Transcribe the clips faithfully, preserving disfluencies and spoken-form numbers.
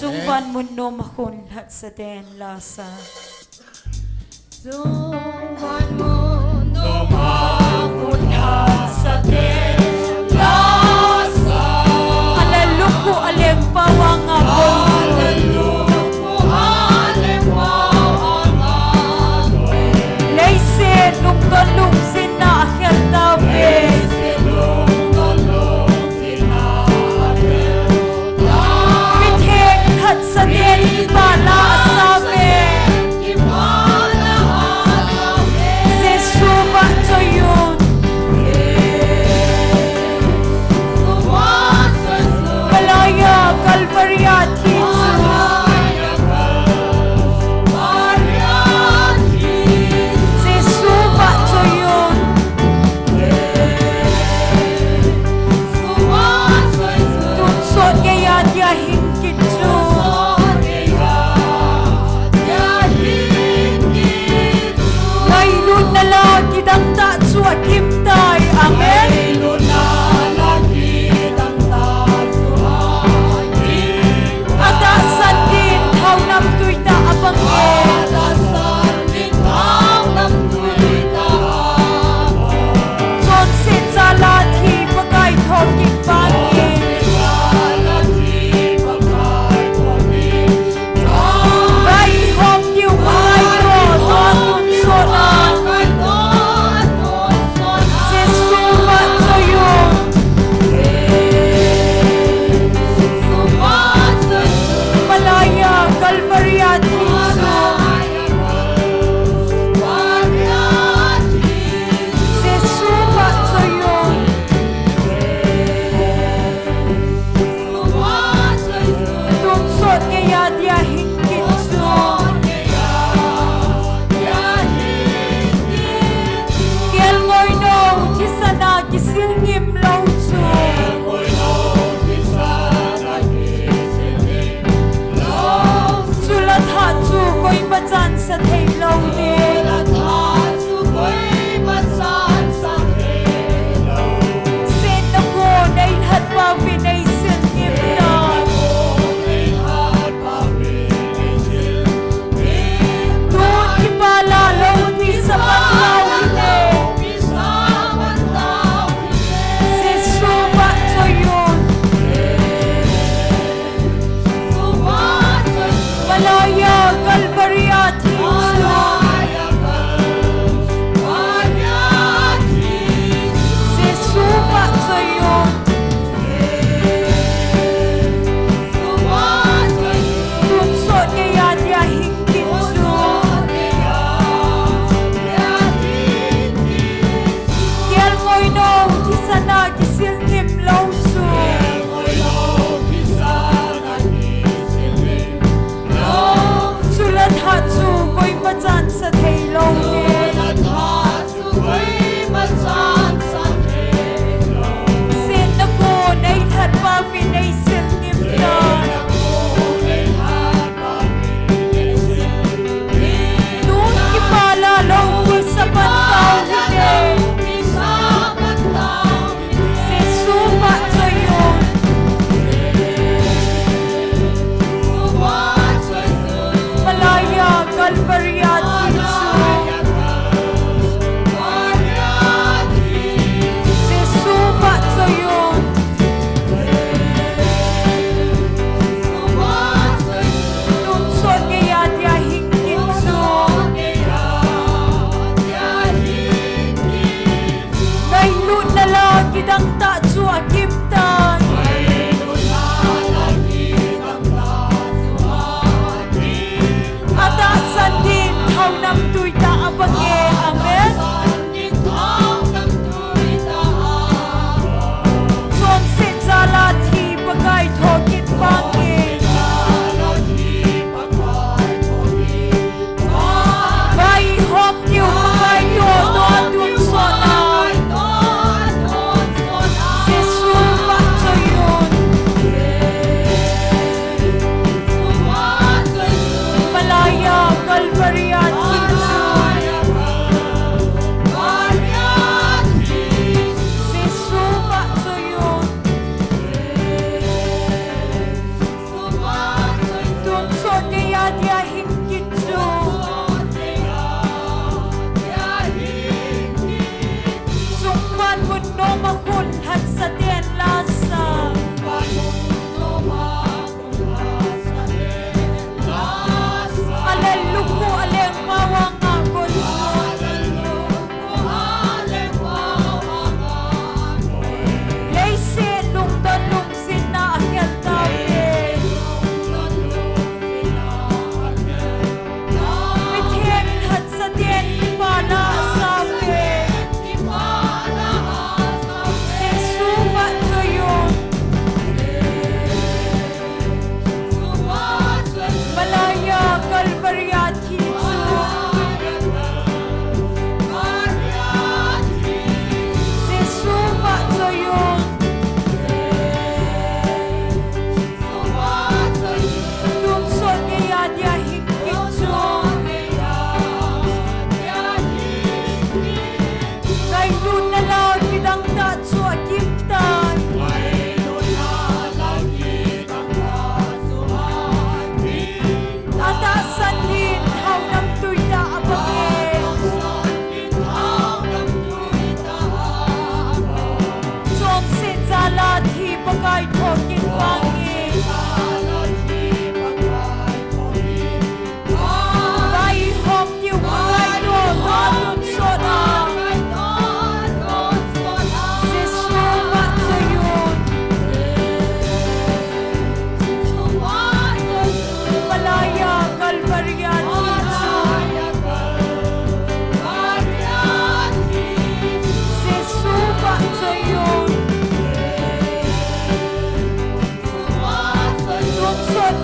Chungvan mun nom a khun lhatsa ten lasa. Chungvan mun nom a khun lhatsa ten lasa. Hallelujah, alengpa vanga. Hallelujah, alengpa vanga. Leiset lungdon lungsetna a khel tauve. Mitheng lhatsa ten kipana a same. Jesu vahchoiyun.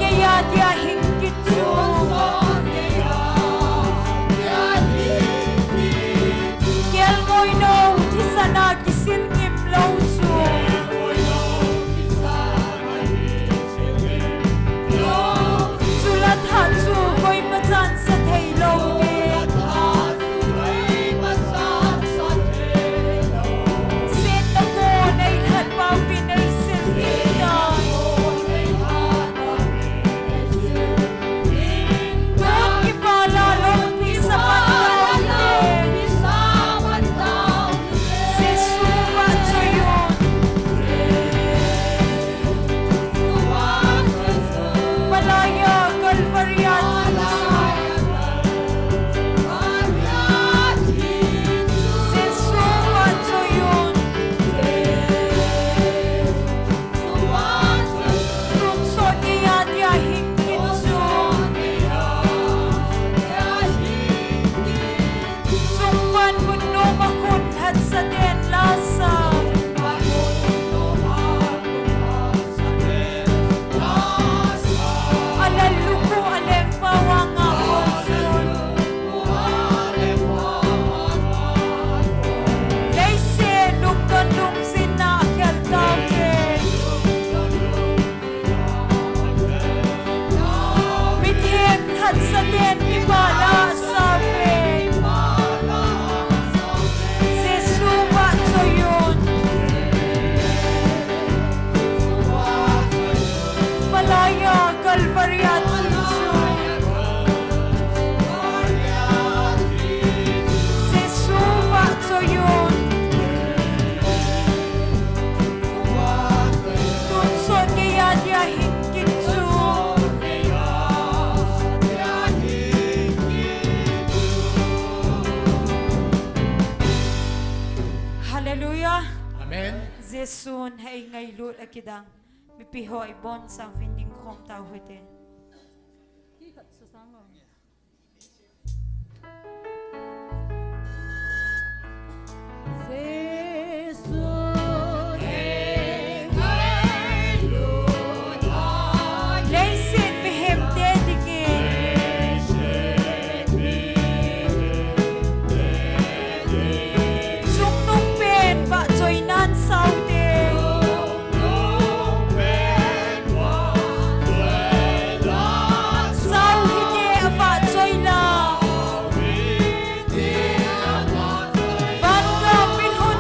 Keiya dia hing kit chu. Kelngoi lou, thisan a kisil ngim lou chu. Chule tha chu koima chan sa thei lou te. Setna ko nei lhat pau pi nei sil ngim tai. Tun kipah la lou pi sa pan tau te. Jesu vahchoi un. Malaya Calvary a tun chu. Jesu vahchoi un. Tun sot keiya dia hing kit chu. Chungvan mun nom a khut lhatsa den la sa. A lallukhuh a lengpa vang a kon sun. Leiset lungdon lungsin na a khel tauve. Mitheng lhatsa ten kipah la sa ve. Jesu vahchoi un. Malaya Calvary a tun chu. Jesu vahchoi un. Tun sot keiya dia hing kit chu. Hallelujah. Amen. Jesun hei ngailut a kidang. Mipi ho ibon sang vin ding khom tau hite. Leiset mihem te dingin chungnung pen vahchoi nan sao te. Sao hite a vahchoi la. Vangam mithun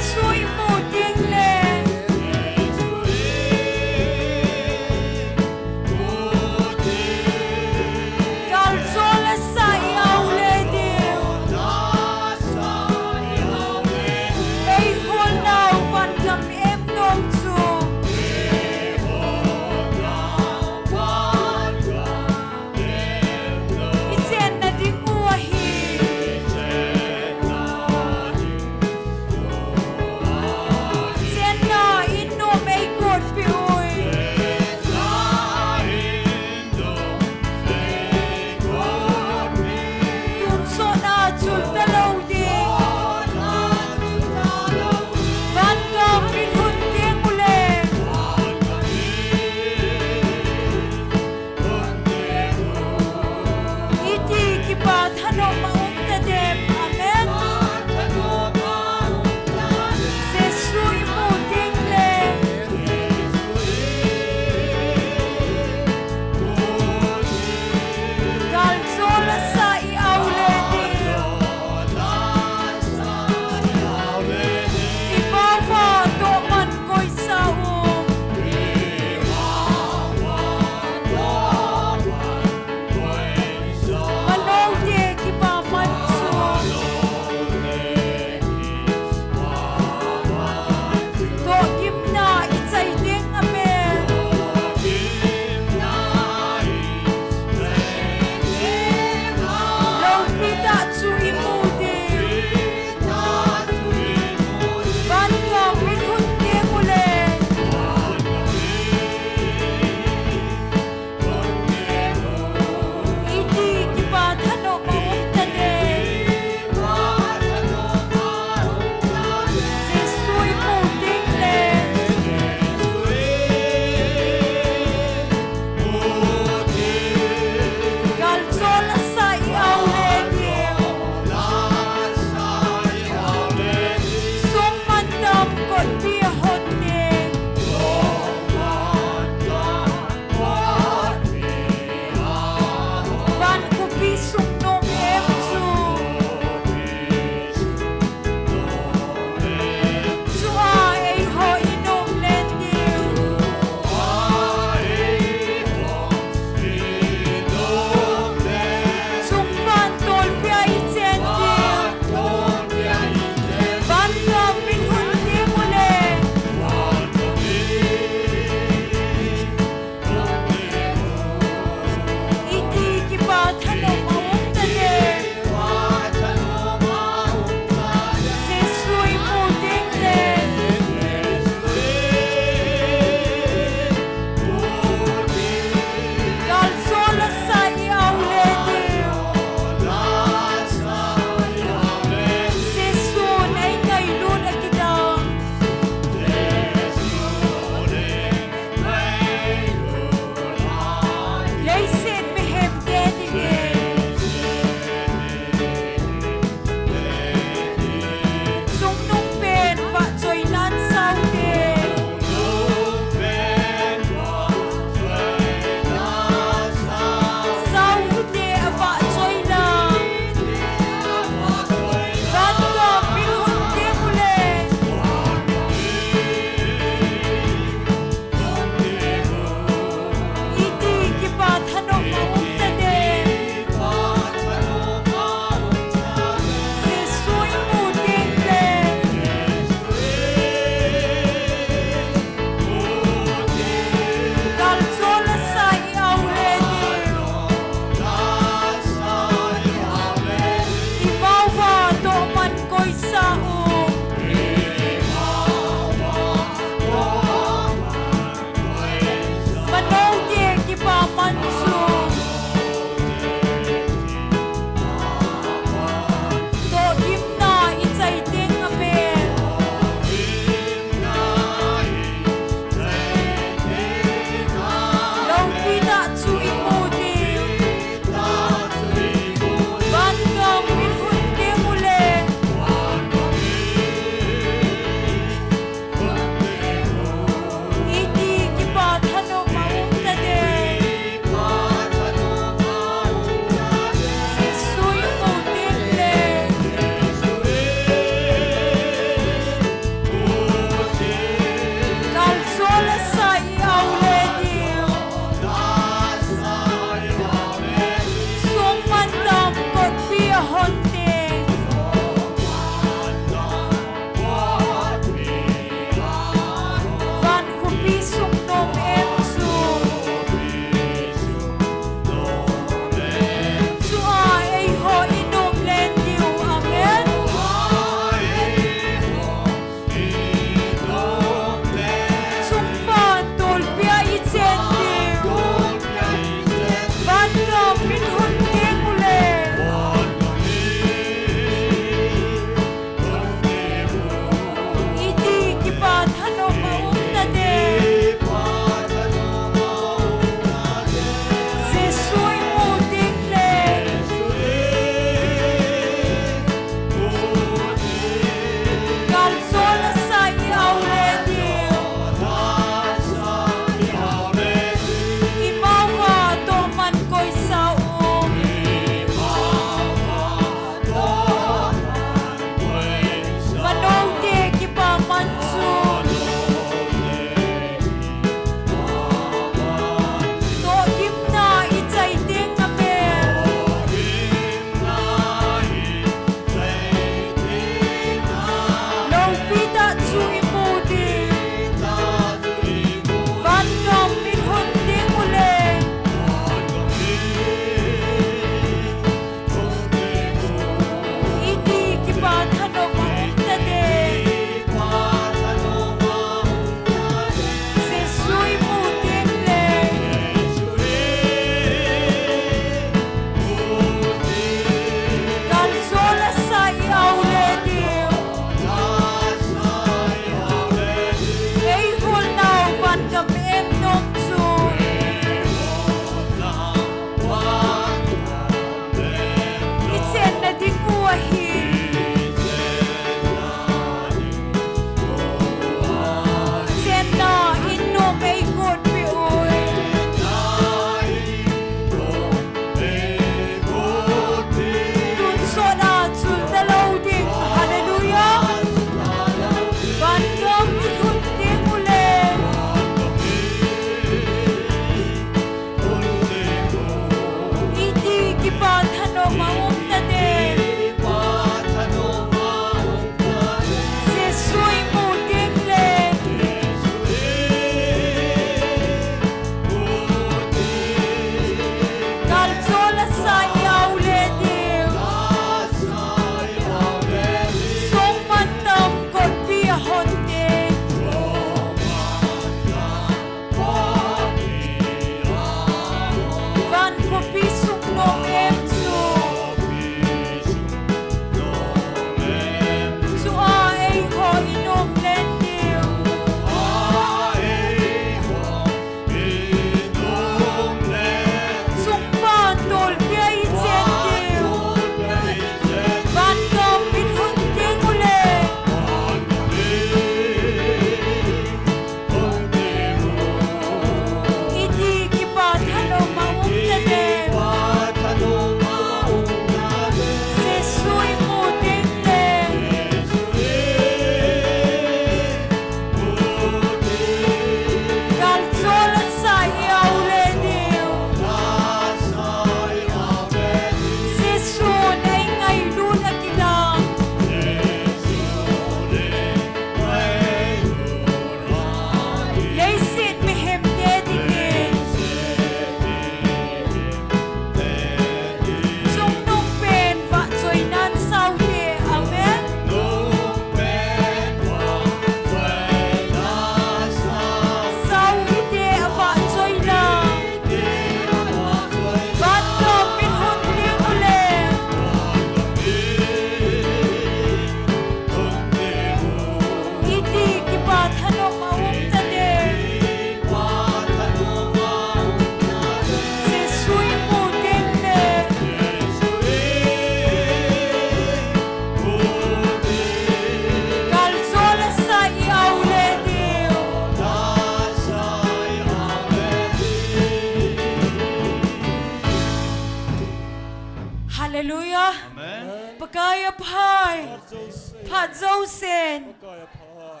Pakai aphai. Phat jousen. Phat jousen. Pakai aphai.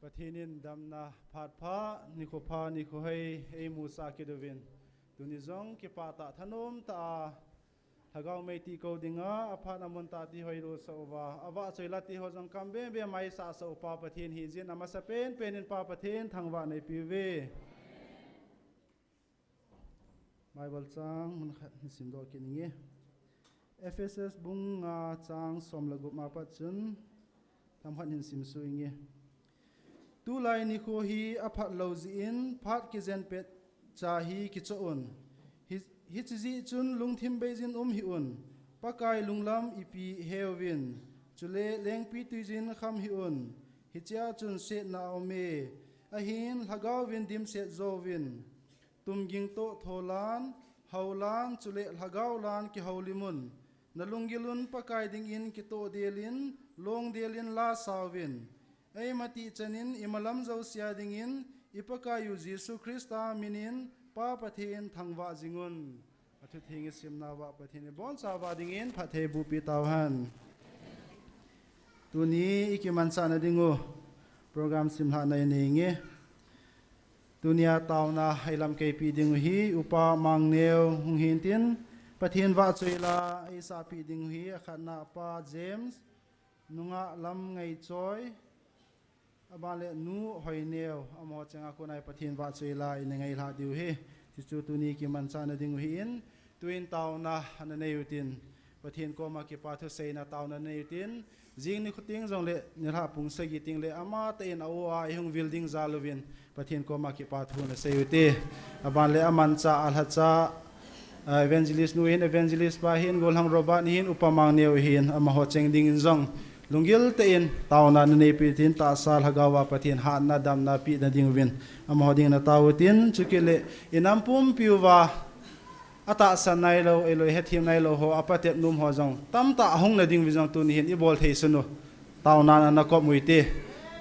Pathen in damna phat pha, nikho pha, nikho hoi, eimusah kit uvin. Tuni jong kipah tah, thanom tah a, Lhagao mei tih kou dinga, aphat amun tah ti ho eilousah uva, avahchoi la ti ho jong kam bem bem a eisahsah u Pa Pathen hijin, amasapen pen in Pa Pathen thangvah neipe uve. Bible chang mun khat hin simdoh kit inge. Ephesus bung nga chang som le gup a pat chun themkhat hin simsuh inge. Tulai nikho hi aphat lou jeh in phat kijen pet cha hi kichoh un. Hi, hiche jeh chun lungthim beijin um hih un. Pakai lunglam ipi heuvin. Chule lengpitwi jin kham hih un. Hichea chun setna aume. Ahin Lhagao vin dimset jouvin. Tumging toh tholan, houlan, chule Lhagao lan kihoulim un. Nalunggil un Pakai dingin kitohdel in, longdel in la sauvin. Eima tihchan in imalam jousea dingin, i Pakai u Jesu Christa minin, Pa Pathen thangvah jing un. Athutheng isimna uva Pathen in ibonchauva dingin, phatthei bohpi tauhen. Tuni ikimanchahna ding u, program simlhahna inei inge. Tunia taona eilamkeipi ding u hi, Upa Mangneo hung hintin, Pathen vahchoi la eisahpi ding u hi, akhatna Pa James, nungah Lamngaichoi, aban le Nu Hoineo, amaho chenga kona Pathen vahchoi la ina ngailhah diu hi, chuchu tuni kimanchahna ding u hin, tuin taona ana nei utin, Pathen koma kipa thuseina taona nei utin, jing nikho teng jongle nilhah pung sagi tengle amatah in a-u a eihung vil ding jal uvin, Pathen koma kipa thu ana sei ute. Aban le amanchah alhacha, ah, evangelist nu hin, evangelist pa hin, Golhang Robert hin, Upa Mangneo hin, amaho cheng dingin jong lunggil tah in taona ana neipi utin, tahsa Lhagao va Pathen hatna damna pehna ding uvin, amaho dingin ana tao utin, chukit le inam pumpi uva atahsan nailou, ahilou hethem nailou ho, apatep nom ho jong tamtah ahung na ding uvin jong tuni hin ibol thei sun u. Taonan ana kop u hite.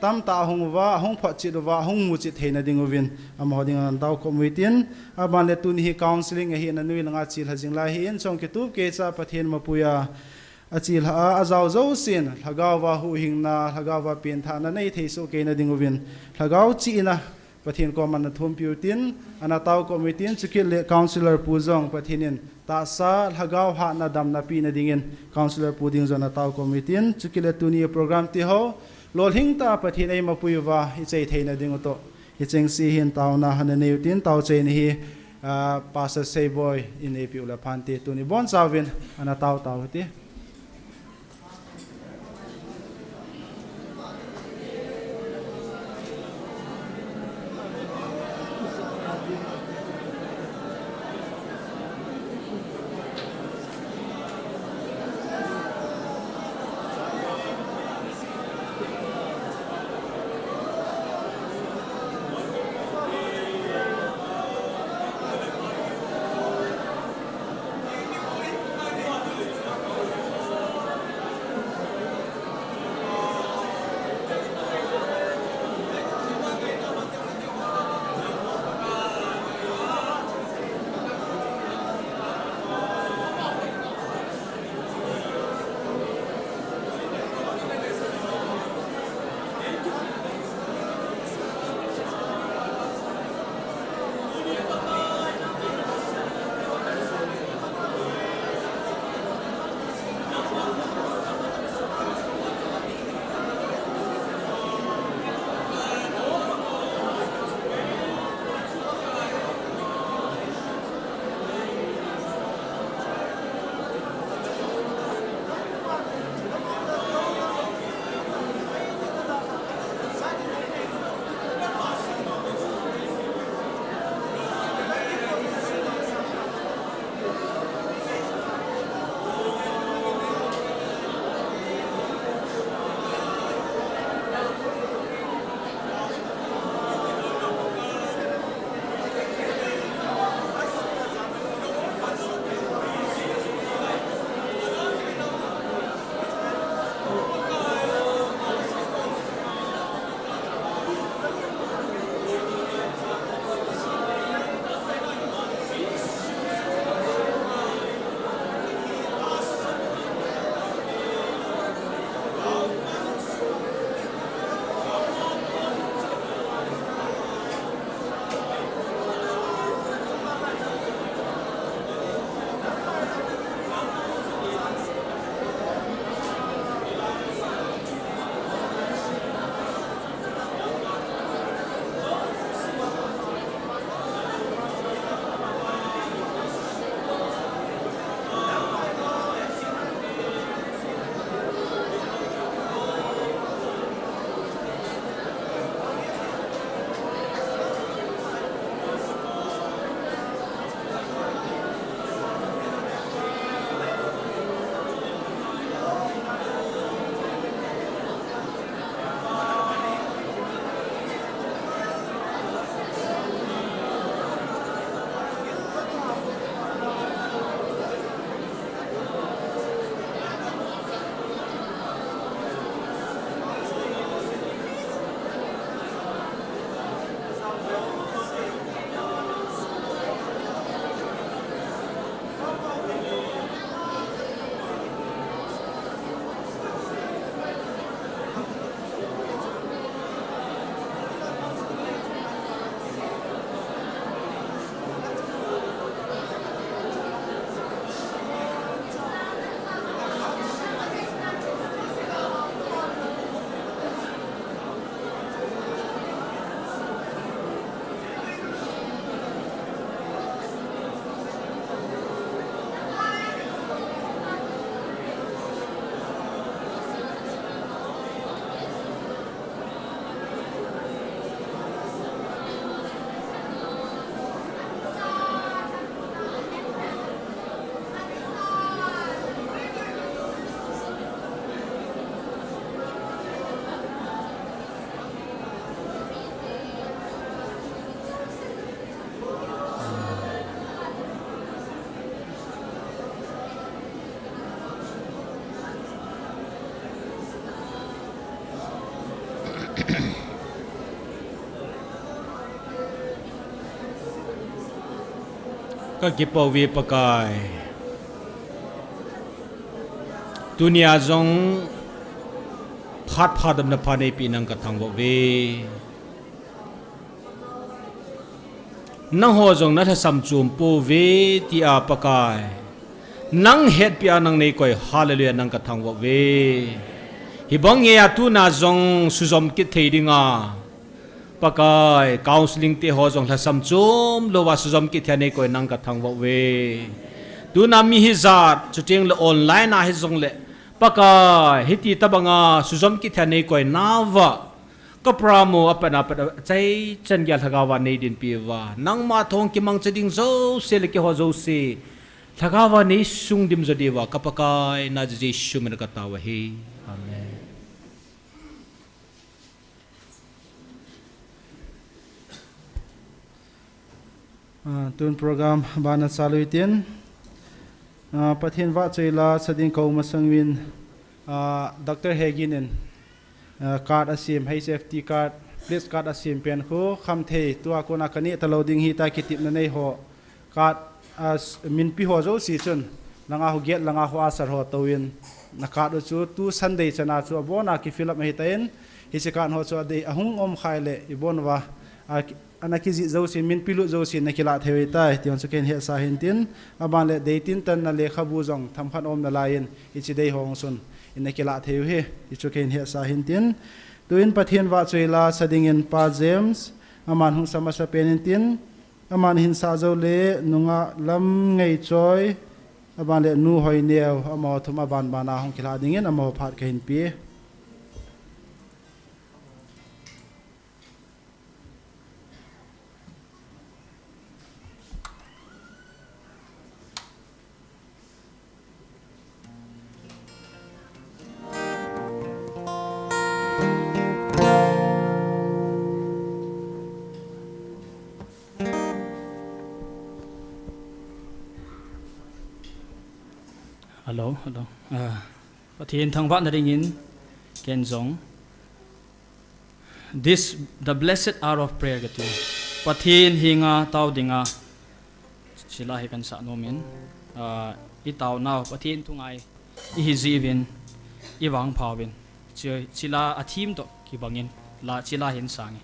Tamtah ahung uva, ahung photchet uva, ahung muchet theina ding uvin, amaho dingin ana tao kop u hitin, aban le tuni hi counseling ahin, anoi langa chelha jing lai ahin, chong kitup keicha Pathen mapuia achelha a, ajao jousen, Lhagao va huhhingna, Lhagao va penthahna nei thei soh keina ding uvin, Lhagao chihna, Pathen koma ana thumpi utin, ana tao kop u hitin, chukit le counselor pu jong Pathen in tahsa Lhagao hatna damna pehna dingin counselor pu ding jong ana tao kop u hitin, chukit le tuni program ti ho lolhing tah a Pathen eimapui uva ichai theina ding u toh, hicheng se hin taona ana nei utin, taochaina hi, ah, Pastor Seiboi in eipeh u le phante, tuni bonchauvin ana tao tau hite. Ka kipah uve Pakai. Tunia jong phat pha damna pha neipeh nang ka thangvah uve. Nangho jong na lhasam chom pouve tia Pakai. Nang hetpeh a nang neikoi, hallelujah, nang ka thangvah uve. Hibang ngeia tuna jong sujom kit thei dinga. Pakai, counselling te ho jong lhasam chom louva sujom kit thei a neikoi nang ka thangvah uve. Tuna mi hijat, chuteng le online a hijongle. Pakai, hiti tobanga sujom kit thei a neikoi nauva. Ka program u apat apat a chai chan geiya lhagaova neidinpi uva. Nangma thong kimangcha ding jouse le keiho jouse. Lhagaova neisung dim jo diuva. Ka Pakai, na Jesu min a ka tao ahi. Amen. Ah, tun program bana chalu itin. Ah, Pathen vahchoi la sa ding kou masang uvin, ah, Doctor Hegin in, ah, card asem, H F T card, pledge card asem pen khu, khamthei, tua kona kaneh talou ding ahi tia kitepna nei ho. Card, ah, s-, minpi ho jouse chun, langa khu gate, langa khu usher ho touvin, na card u chu, tu Sunday chana chu, abona ki fill up ahitan, hiche card ho chu adei, ahung um khai le, ibon uva, ah, ki-, Ana kijih jouse, minpi lut jouse, na kilah thei u ahitai, ti jong chu kahin hetsah ahin tin, aban le deitin tan na lekhabu jong themkhat aum nalaiyin, hiche dei ho jong chun, ina kilah thei u ahi, ti chu kahin hetsah ahin tin. Tuin Pathen vahchoi la sa dingin Pa James, aman hung sa masapen in tin, aman hinsah jou le, nungah Lamngeichoi, aban le Nu Hoineo, amaho thum aban bana hung kilah dingin, amaho phat kahin pe. Hello, hello. Ah, Pathen thangvahna dingin ken jong. This, the blessed hour of prayer kati. Pathen henga tao dinga. Chila hi kahin sah nomin. Ah, i taonau, Pathen thungai. Ihi jeh uvin. I vangpha uvin. Chi-, chila a theme toh kibangin. La chila hin sang e.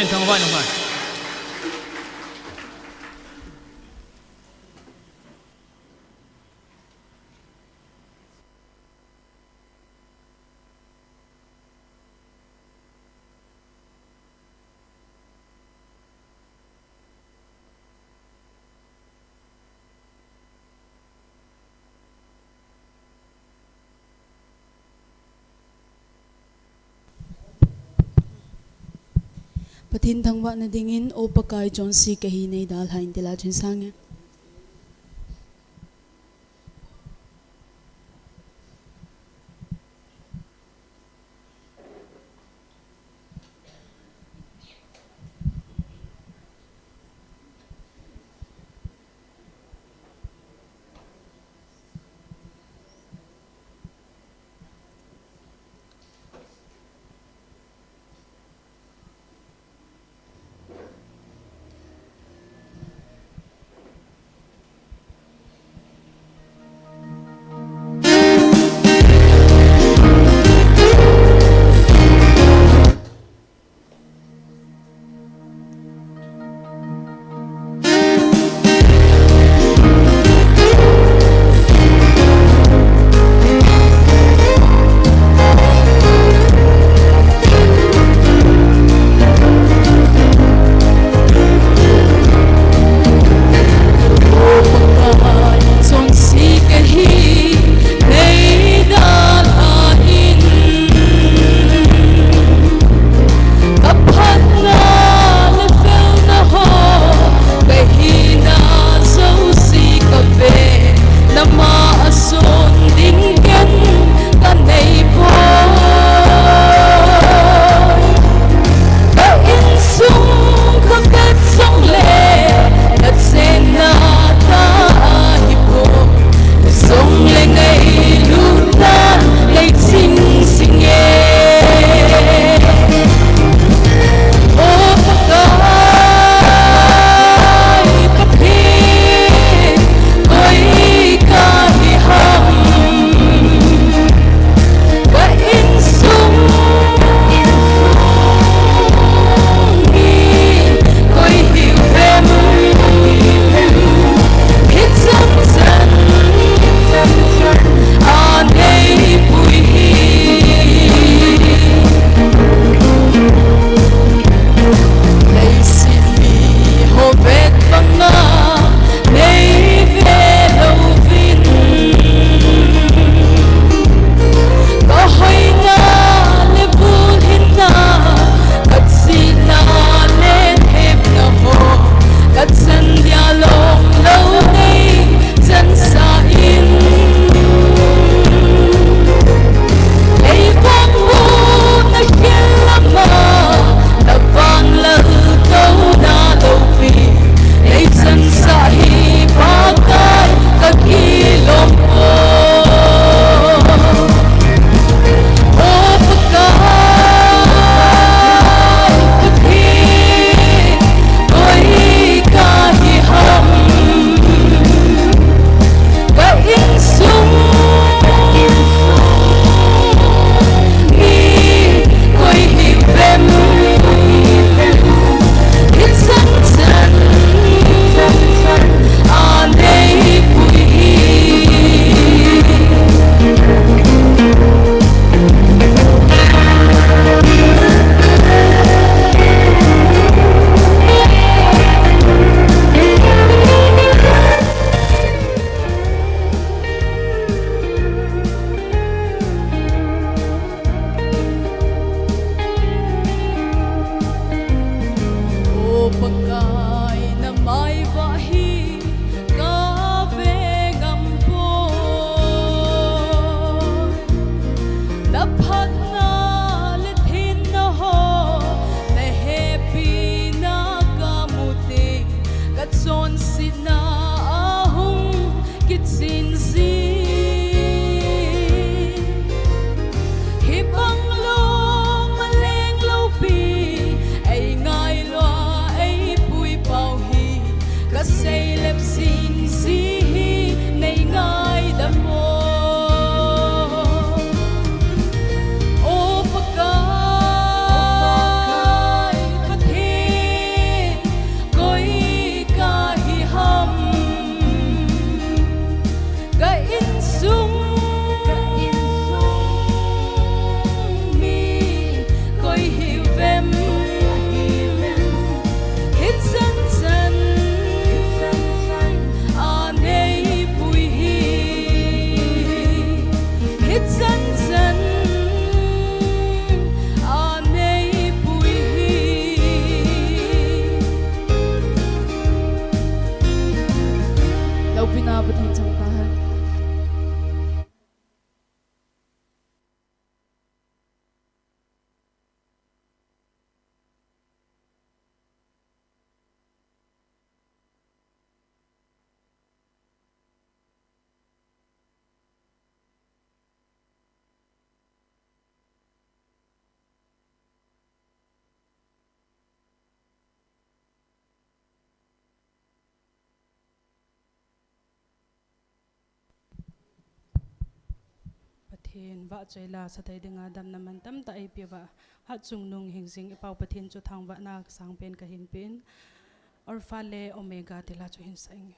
Zen thangvah in um hen. Pathen thangvahna dingin, O Pakai, chonse kahi, nei dalhan in, ti la chun sang e. Pathen vahchoila sathei dinga damna mantam tah eipeuva, Hatchungnung hingjing i Pau Pathen chu thangvahna sangpen kahin pen. Alpha le Omega tila chu hin sa inge.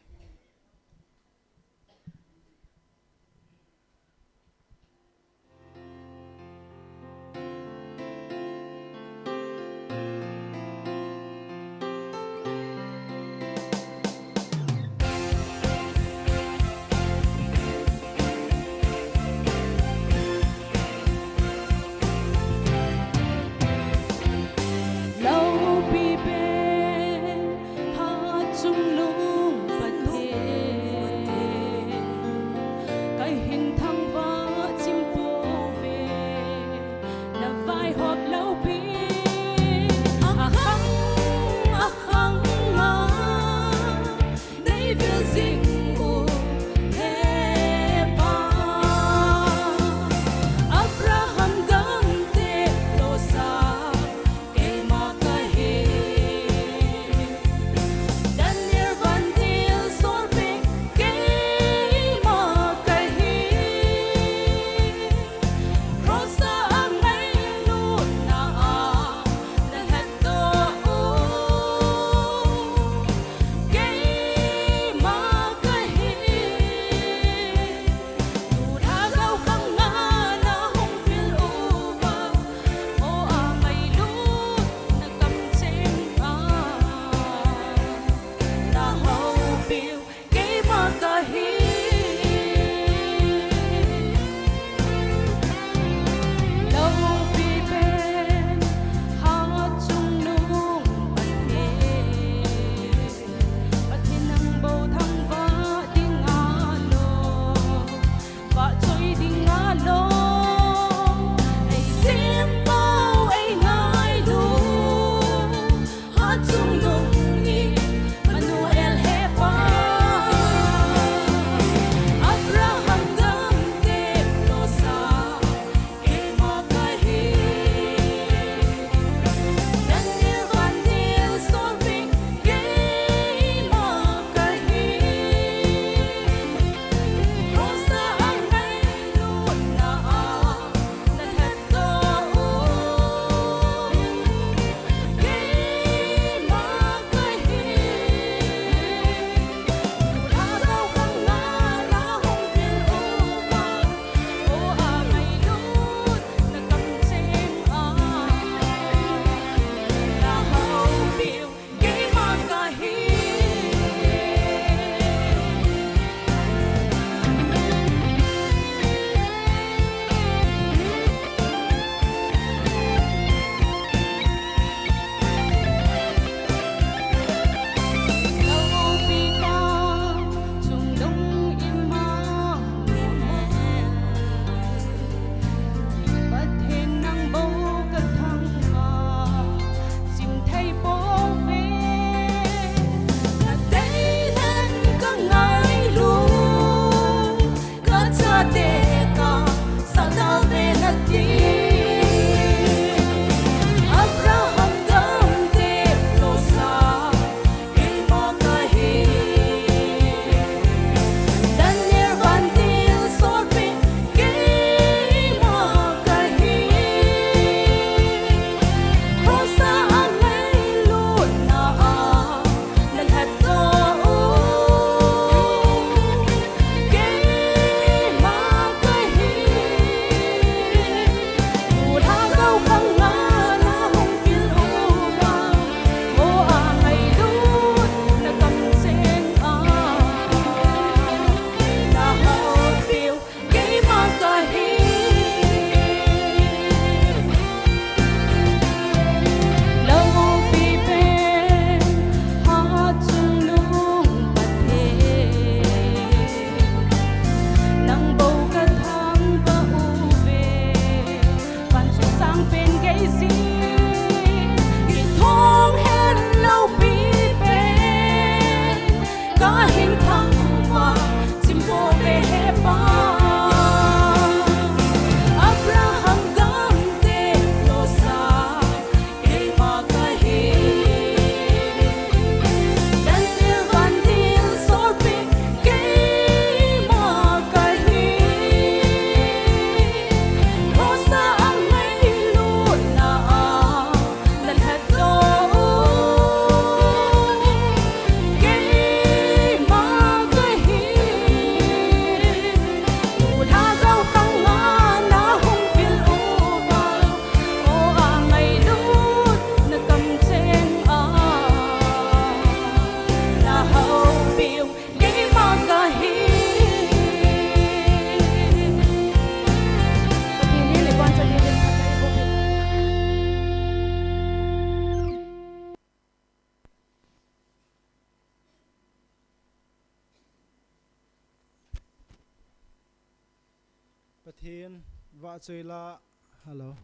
Pathen vahchoi la, hello.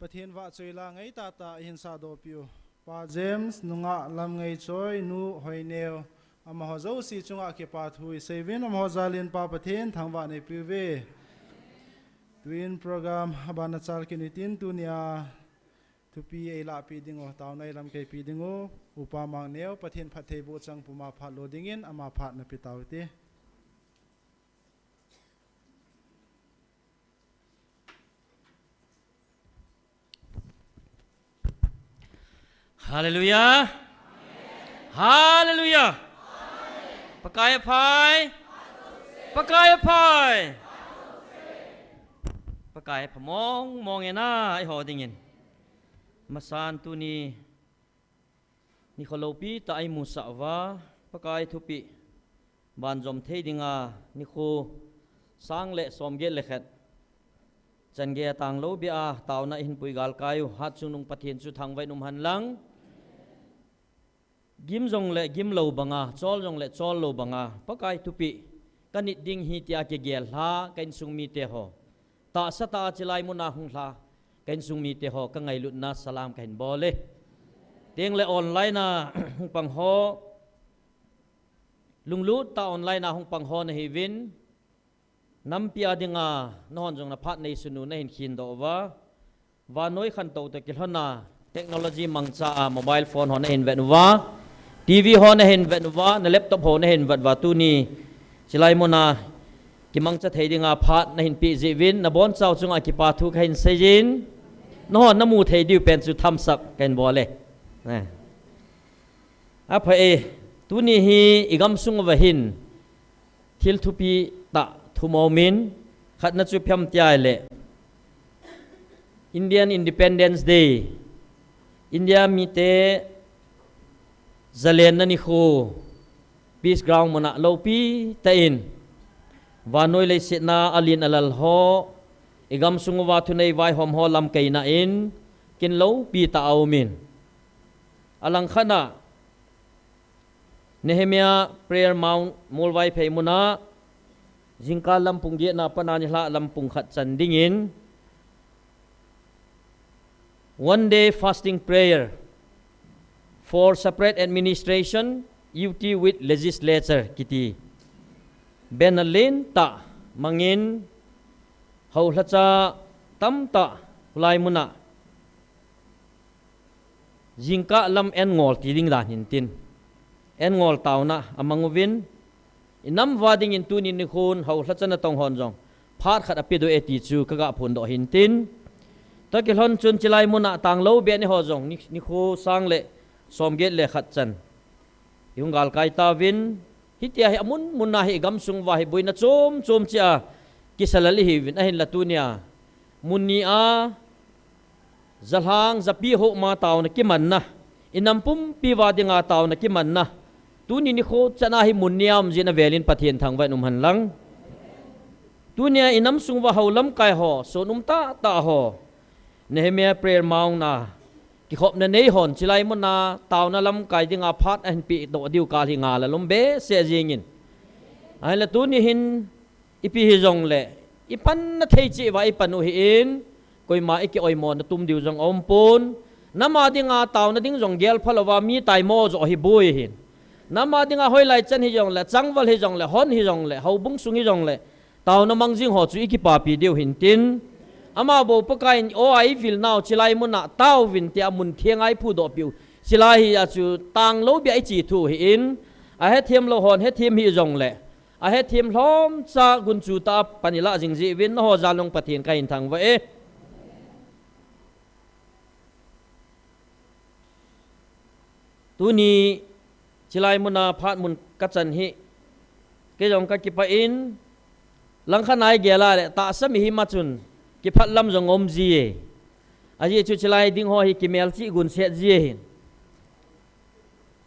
Pathen vahchoi la ngai tata ihin sahdoh piu Pa James, nungah Lamngaichoi, nu Hoineo, amaho jouse chunga kipa thu isei uvin, amaho jalin Pa Pathen thangvah neipiu ve. Tuin program abana chalkit uhitin, tunia thupi eilahpeh dingu, taona eilamkaipi dingu, Upa Mangneo, Pathen phattheiboh chang puma phat lo dingin, ama phat napeh tau hite. Hallelujah. Hallelujah. Pakai aphai. Pakai aphai. Pakai apha mong mong e na, eiho dingin. Masan tuni nikho loupi tah eimusah uva, Pakai thupeh banjom thei dinga, nikho sang le somget le khat changei a tanglou bia taona ihin pui galkai u, Hatchungnung Pathen chu thangvah in umhen lang. Gim jongle gim lou banga, chol jongle chol lou banga, Pakai thupeh kanit ding ahi tia kigel lha ka insung mite ho, tahsa tah a chilai muna hung lha ka insung mite ho, kangailutna salam kahin bol e. Tengle online a hung pang ho, lunglut tah a online a hung pang ho nahiuvin, nampi a dinga nahon jong naphat neisun u nahin khendoh uva, vannoi khantou toh kilhona technology mangcha a mobile phone ho nahin vet uva, TV ho nahin vet uva, na laptop ho nahin vet uva, tuni chilai muna kimangcha thei dinga phat nahin peh jeh uvin, nabonchau chunga kipa thu kahin seijin, nahon namu thei diu pen chu thumbs up kahin bol e. Apha e, tuni hi igamsung uva hin thil thupi tah thum aumin, khatna chu ipi ham tia ahile Indian Independence Day, India mite zalenna nikho, Peace Ground muna loupi tah in vannoi leiset a alen alal ho, igamsung uva thunei vaihom ho lamkaina in kin loupi tah aumin, alangkhat a Nehemiah Prayer Mount Mualvaiphei muna jingkah lam pung get na a pat a nilhah lam pung khat chan dingin One Day Fasting Prayer for Separate Administration, U T with Legislature kiti banner lentah mangin, houlhacha tamtah hulai muna jingkah lam en ngol ti ding dan hintin, en ngol taona amang uvin, inam uva dingin tuni nikhon houlhacha natong hon jong phat khat apedoh e ti chu kaga phondoh hintin, tua kilhon chun chilai muna tanglou bia eiho jong ni, nikho sang le somget le khat chan ihung galkai tauvin, hitia hi amun mun a hi igamsung uva hi boina chom chom cheh a kisalal ihiuvin, ahinla tunia mun ni a jalhang japi homa taona kimanna, inam pumpi uva dinga taona kimanna, tuni nikho chan a hi mun ni a um jeh in avelin Pathen thangvah in umhen lang. Tunia inam sung uva hou lamkai ho, sun um tahtah ho, Nehemiah Prayer Mount a kikhopna nei hon chilai muna taona lamkai dinga phat ahin pedoh diu kal hi ngal a lum behseh jengin, ahinla tuni hin ipi hijongle ipanna thei cheh uva ipan u ahin, koima iki oimo na tum diu jong aumpon. Nam a dinga taona ding jong gelpha louva mi taimo joh hi boi ahin, nam a dinga hoilai chan hijongle, changval hijongle, hon hijongle, houbung sung hijongle, taona mang jing ho chu ikipapi diu hintin, ama bou Pakaiyin o a ivil nau chilai muna tauvin tia mun theng a iphudoh piu chilai hi a chu tanglou bia ichi thu ahin, ahethem lou hon hethem hijongle, ahethem lhomcha gunchu tah a pan ilah jing jeh uvin nangho jal nung Pathen kahin thangvah e. Tuni chilai muna phat mun kachan hi kei jong kakipah in, langkhat a igel a le tahsa mihem a chun kiphat lam jong um ji e. Ajeh chu chilai ding ho hi kimelchih gunset ji ahin,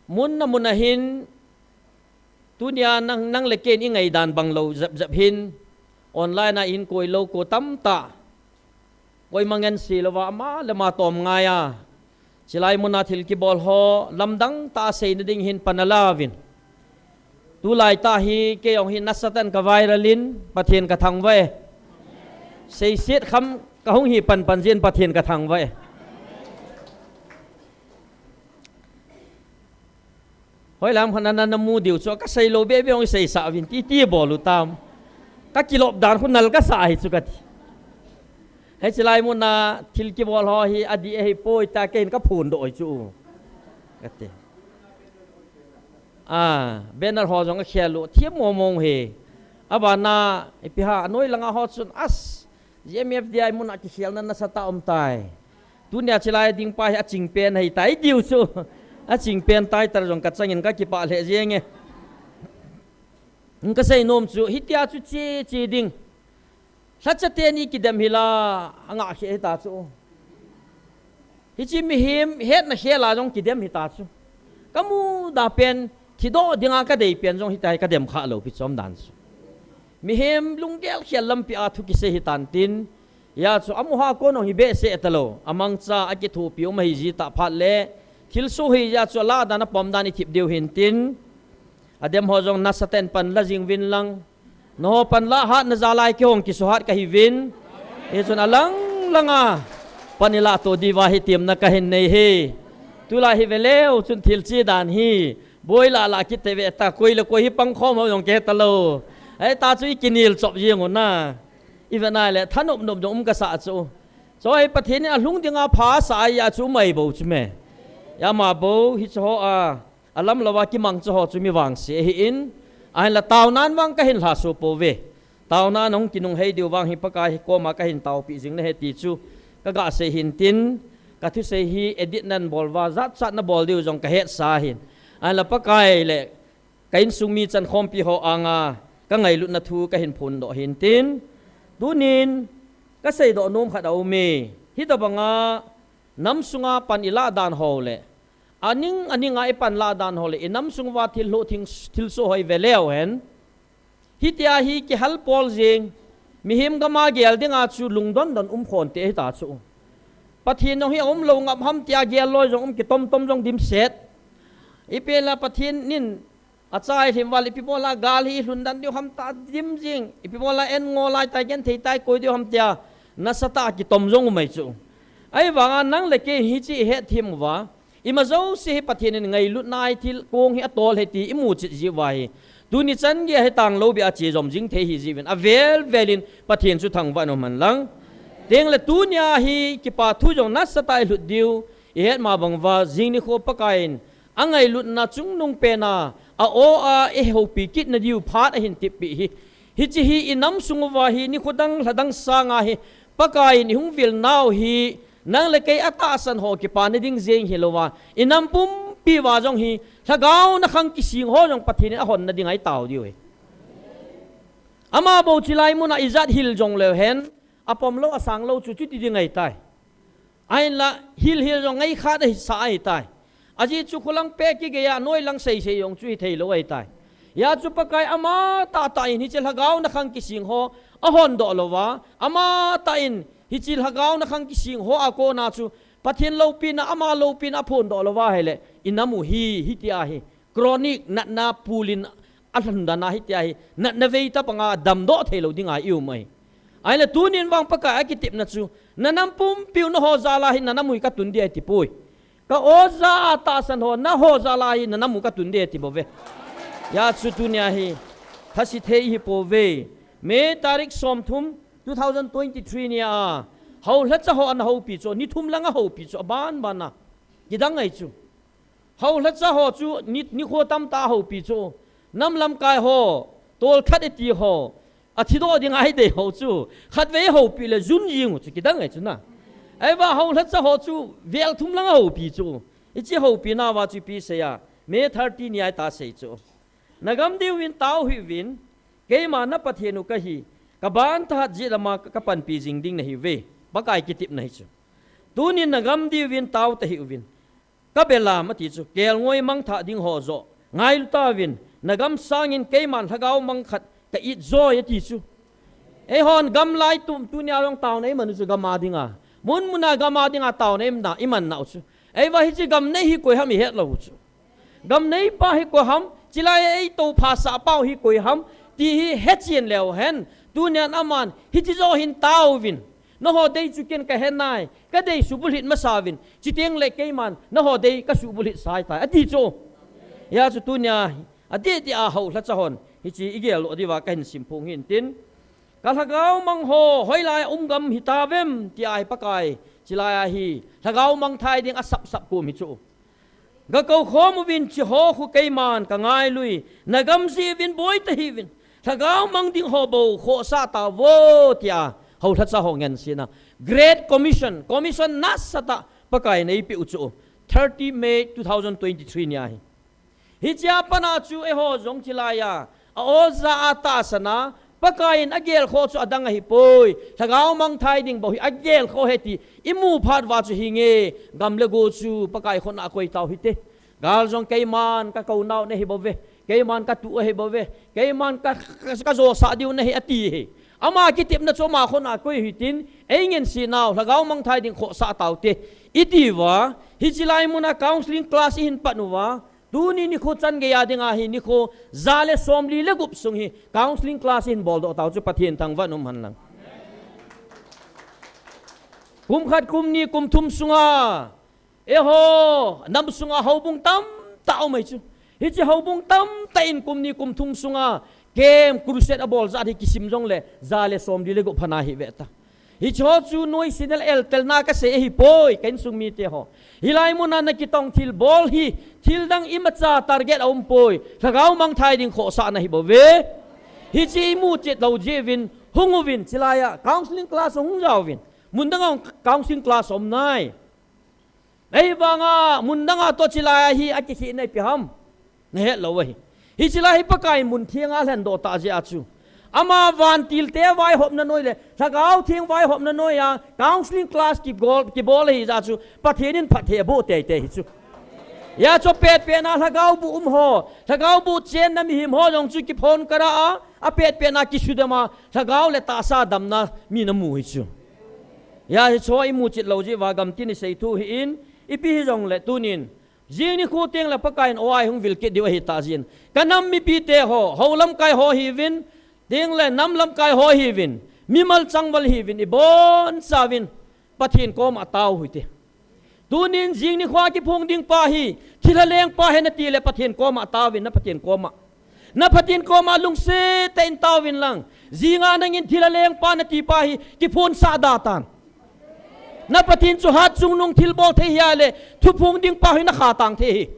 mun a mun ahin, tunia nang, nang le keiin ingaidan banglou jep jep hin, online a ihin koi lou ko tamtah, koima ngense louva ama le ama tom ngai a, chilai muna thil kibol ho lamdang tah a seina ding hin pan alauvin, Tulai tah hi kei jong hi nasatah in ka viral in Pathen ka thangvah e. Seiset kham ka hung hi panpan jeh in Pathen ka thangvah e. Hoilam khat na, na, na mu diu chu, ka seilou bebe hung seisah uvin, ti, ti bol u tam. Ka kilop dan khu nal ka sa hi chu kati. Hiche lai muna thil kibol ho hi adih ahipoi tia kei hin ka phondoh hi chu, kati. A, banner ho jong akhel u, thiam mong mong hi. Abana, ipi ham, anoi langa ho chun, as, G M F D I muna kikhelna nasatah um tai. Tunia chulai ding pa hi aching pen ahitai diu chu. Aching pen tai tia jong ka changin ka kipah lheh jenge. Ka seinom chu, hitia chu che, che ding. Lhacha teni kidem hi la, angah kheh hita chu. Hiche mihem hetna khel a jong kidem hita chu. Ka muda pen, thidoh dinga ka dei pen jong hitia hi ka dem kha lou pi chom dan chu. Mihem lunggel khel lampi a thu kisei hitan tin, hijeh chun amu ho a kon jong hi behseh talou, amangcha a kithopi um ahi jeh tah phat le, thilsoh hi jeh chun alah dan apom dan i thip diu hin tin, adem ho jong nasatah in pan la jing uvin lang, Nangho pan lah hatna jal a kei hung kisuhat ka hi uvin. Hichun alang langa pan i lah to diuva hi temna ka hin nei hi. Tulai hi veleu chun thil che dan hi. Boi lah lah kit te ve ta, koi le koi hi pang khom ho jong kei talou. Hiti chu i kinel chop jeng u na. I ve nai le thanop nop jong um ka sa chu. Chu hi Pathen in alhung dinga pha sa a chu um ahi bou chu me. Ama bou hiche ho a. Alam louva kimangcha ho chu mi vangse ahin, ahinla taonan vang ka hin lhaso pouve. Taonan hung kinunghei diu vang hi Pakai hi koma ka hin taopi jing nahi ti chu ka ga sei hin tin, ka thusei hi edit nan bol uva, jat chat na bol diu jong ka hetsa hin. Ahinla Pakai le ka insung mi chankhompi ho anga ka ngailutna thu ka hin phondoh hin tin, tunin ka seidoh nom khat aume. Hitobanga nam sunga pan i lah dan ho le, aning, aninga i pan lah dan ho le, i nam sung uva thil lhoh thing, thilsoh ho i ve leu hen. Hitia hi kihal pol jing, mihem gam a gel dinga chu lungdon don um khon te hita chu. Pathen jong hi aum lou ngap ham tia gel loi jong um kitom tom jong dimset. Ipi le Pathen in achai lhim uva le ipi bola gal hi lhun dan diu ham ta dim jing. Ipi bola en ngo lai tai, gen thei tai, koi diu ham tia nasatah a kitom jong um ahi chu. Ahivanga nang le kei hiche i hetthem uva, ima jouse hi Pathen in ngailutna a thil kong hi atol ahi ti i mu chet jiu va hi, tuni chan geiya hi tanglou beh a che jom jing thei ahi jiuvin, avel vel in Pathen chu thangvah in um hen lang. Tengle tunia hi kipa thu jong nasatah a i lhut diu, i het ma bang uva, jing nikho Pakai in angailutna chungnung pen a, a-o a i houpi kit na diu phat ahin tipi hi. Hiche hi i nam sung uva hi, nikho dang, lha dang sanga hi, Pakai in i hung vil nau hi, nang le kei atahsan ho kipana ding jeng hilouva, i nam pumpi uva jong hi, lhagao na khang kising ho jong Pathen in ahon na dinga i tao diu hi. Ama bou chulai muna i jat hil jong leu hen, apom lou, asang lou chu chuti ding ahi tai. Ahinla, hil hil jong ngai khat ahi sa ahi tai. Ajeh chu khulang peh kigei a, noi lang sei sei jong chu hi thei lou ahi tai. Hijeh chu Pakai ama tahtah in hiche lhagao na khang kising ho ahon doh louva, ama tah in hiche lhagao na khang kising ho a kona chu Pathen loupina, ama loupina aphon doh louva ahile, i nam u hi, hitia hi. Chronic natna pulin alhun dan a hitia hi, natna vei tapanga damdoh thei lou dinga i um ahi. Ahinla tunin vang Pakai a kitepna chu, na nam pumpiu na ho jal a hi na nam u hi ka tun ding ahi ti poi. Ka o ja a tahsan ho, na ho jal a hi na nam u ka tun ding ahi ti bou ve. Hijeh chu tunia hi, thase thei hi pouve. May tarik somthum, two thousand twenty-three nia, hou lhacha ho ana houpi chu, ni thum langa houpi chu, aban ban a. Kidang ahi chu. Hou lhacha ho chu ni, nikho tamtah a houpi chu. Nam lamkai ho, tol khat i ti ho, athi doh dinga i dei ho chu. Khatvei houpi le jun jing u chu kidang ahi chu na. Ahivang hou lhacha ho chu vel thum langa houpi chu. Hiche houpi nauva chu ipi sei a, May thirty nia i ta sei chu. Na gam diuvin tao hih uvin, keima na Pathen u ka hi, ka ban thahat jet lama ka, ka panpi jing ding nahi uve. Pakai kitepna hi chu. Tunin na gam diuvin tao tahih uvin. Ka belam ati chu, kelngoi mangthah ding ho joh ngailu tauvin, na gam sangin keiman lhagao mang khat ka it joi ati chu. Eihon gam lai tum tunia jong taona i man u chu gam a dinga. Mun muna gam a dinga taona i man na, i man nau chu. Ahivang hiche gam nei hi koi ham i het lou u chu. Gam neipa hi koi ham, Chilai a eitoh phasah pau hi koi ham ti hi hechen leu hen. Tunian aman, hiche joh hin tauvin. Nangho dei chu ken kahe nai, kadei subulhit masa uvin. Chuteng le keiman, nangho dei kasubulhit sai tai, ati chu. Hijeh chun tunia, adeh deh a houlhacha hon, hiche igel lou diuva kahin simphong hintin. Ka lhagao mang ho, hoilai a um gam hitauvem, tia hi Pakai, chilai a hi, lhagao mang thei ding asap sap kom hi chu. Gakou khom uvin, hiche ho khu keiman kangailu e, nagam jeh uvin boi tahih uvin, lhagao mang ding ho bou khohsah tauvo, tia, houlhacha ho ngensetna. Great Commission, commission nasatah, Pakaiyin eipeh u chu. Thirty May two thousand twenty-three nia hi. Hichea pat a chu eiho jong chilai a, a-o ja a tahsan a, Pakaiyin agelkhoh chu adang ahipoi, lhagao mang thei ding bou hi agelkhoh ahi ti imu phat uva chu hinge, gam le go chu Pakai khut a koi tau hite. Gal jong keiman kakou nau nahi bouve, keiman katuh ahi bouve, keiman ka, ka, kajosah diu nahi ati hi. Ama kitepna chu ama khut a koi hitin, eingensetnau, lhagao mang thei ding khohsah taute, iti uva, hiche lai mun a counseling class ihin pan uva, tuni nikho chan geiya dinga hi nikho ja le somli le gup sung hi counseling class ihin boldoh tau chu Pathen thangvah in um hen lang. Kum khat, kum ni, kum thum sunga, eiho, nam sunga houbung tamtah aum ahi chu. Hiche houbung tamtah in kum ni, kum thum sunga camp, crusade abol jat hi kisim jongle, ja le somli le gup pha ana hi ve ta. Hiche ho chu noise na le eltelna kasei ahipoi, ka insung mite ho. Hilai mun a nakitong thilbol hi, thil dang imacha target aumpoi, lhagao mang thei ding khohsahna ahi bouve. Hiche imu chet lou jeh uvin, hung uvin, chilai a counseling class hung jauvin. Mun dang a counseling class um nai. Ahivanga, mun dang a toh chilai a hi akikhehna ipi ham. Nahet lou ahi. Hiche lai hi Pakaiyin mun theng a alhendoh tah jeh a chu. Ama vantil te vaihopna noi le, Lhagao Theng vaihopna noi a, counseling class kibol, kibol ahi jeh a chu, Pathen in phatthei aboh teitei ahi chu. Hijeh chun apetpet na lhagao boh um ho, lhagao boh chenna mihem ho jong chu kiphone kara a, apetpet na kisudam a, lhagao le tahsa damna mi namu ahi chu. Hijeh chun imu chet lou jeh uva gamtin isei thu ahin, ipi hijongle tunin, jing nikho teng le Pakaiyin o-a eihung vil kit diu ahitah jeh in. Ka nam mipite ho, hou lamkai ho hiuvin, teng le nam lamkai ho hiuvin, mimal changval hiuvin, ibonchauvin, Pathen koma tao u hite. Tunin jing nikho a kiphong ding pa hi, thilha leng pa ahi nati le Pathen koma taovin, na Pathen koma. Na Pathen koma lungset tah in taovin lang. Jing a nangin thilha leng pa nati pa hi, kiphonsah da tan. Na Pathen chu hatchungnung thilbol thei ahi le, thuphong ding pa hi nakha tang thei ahi.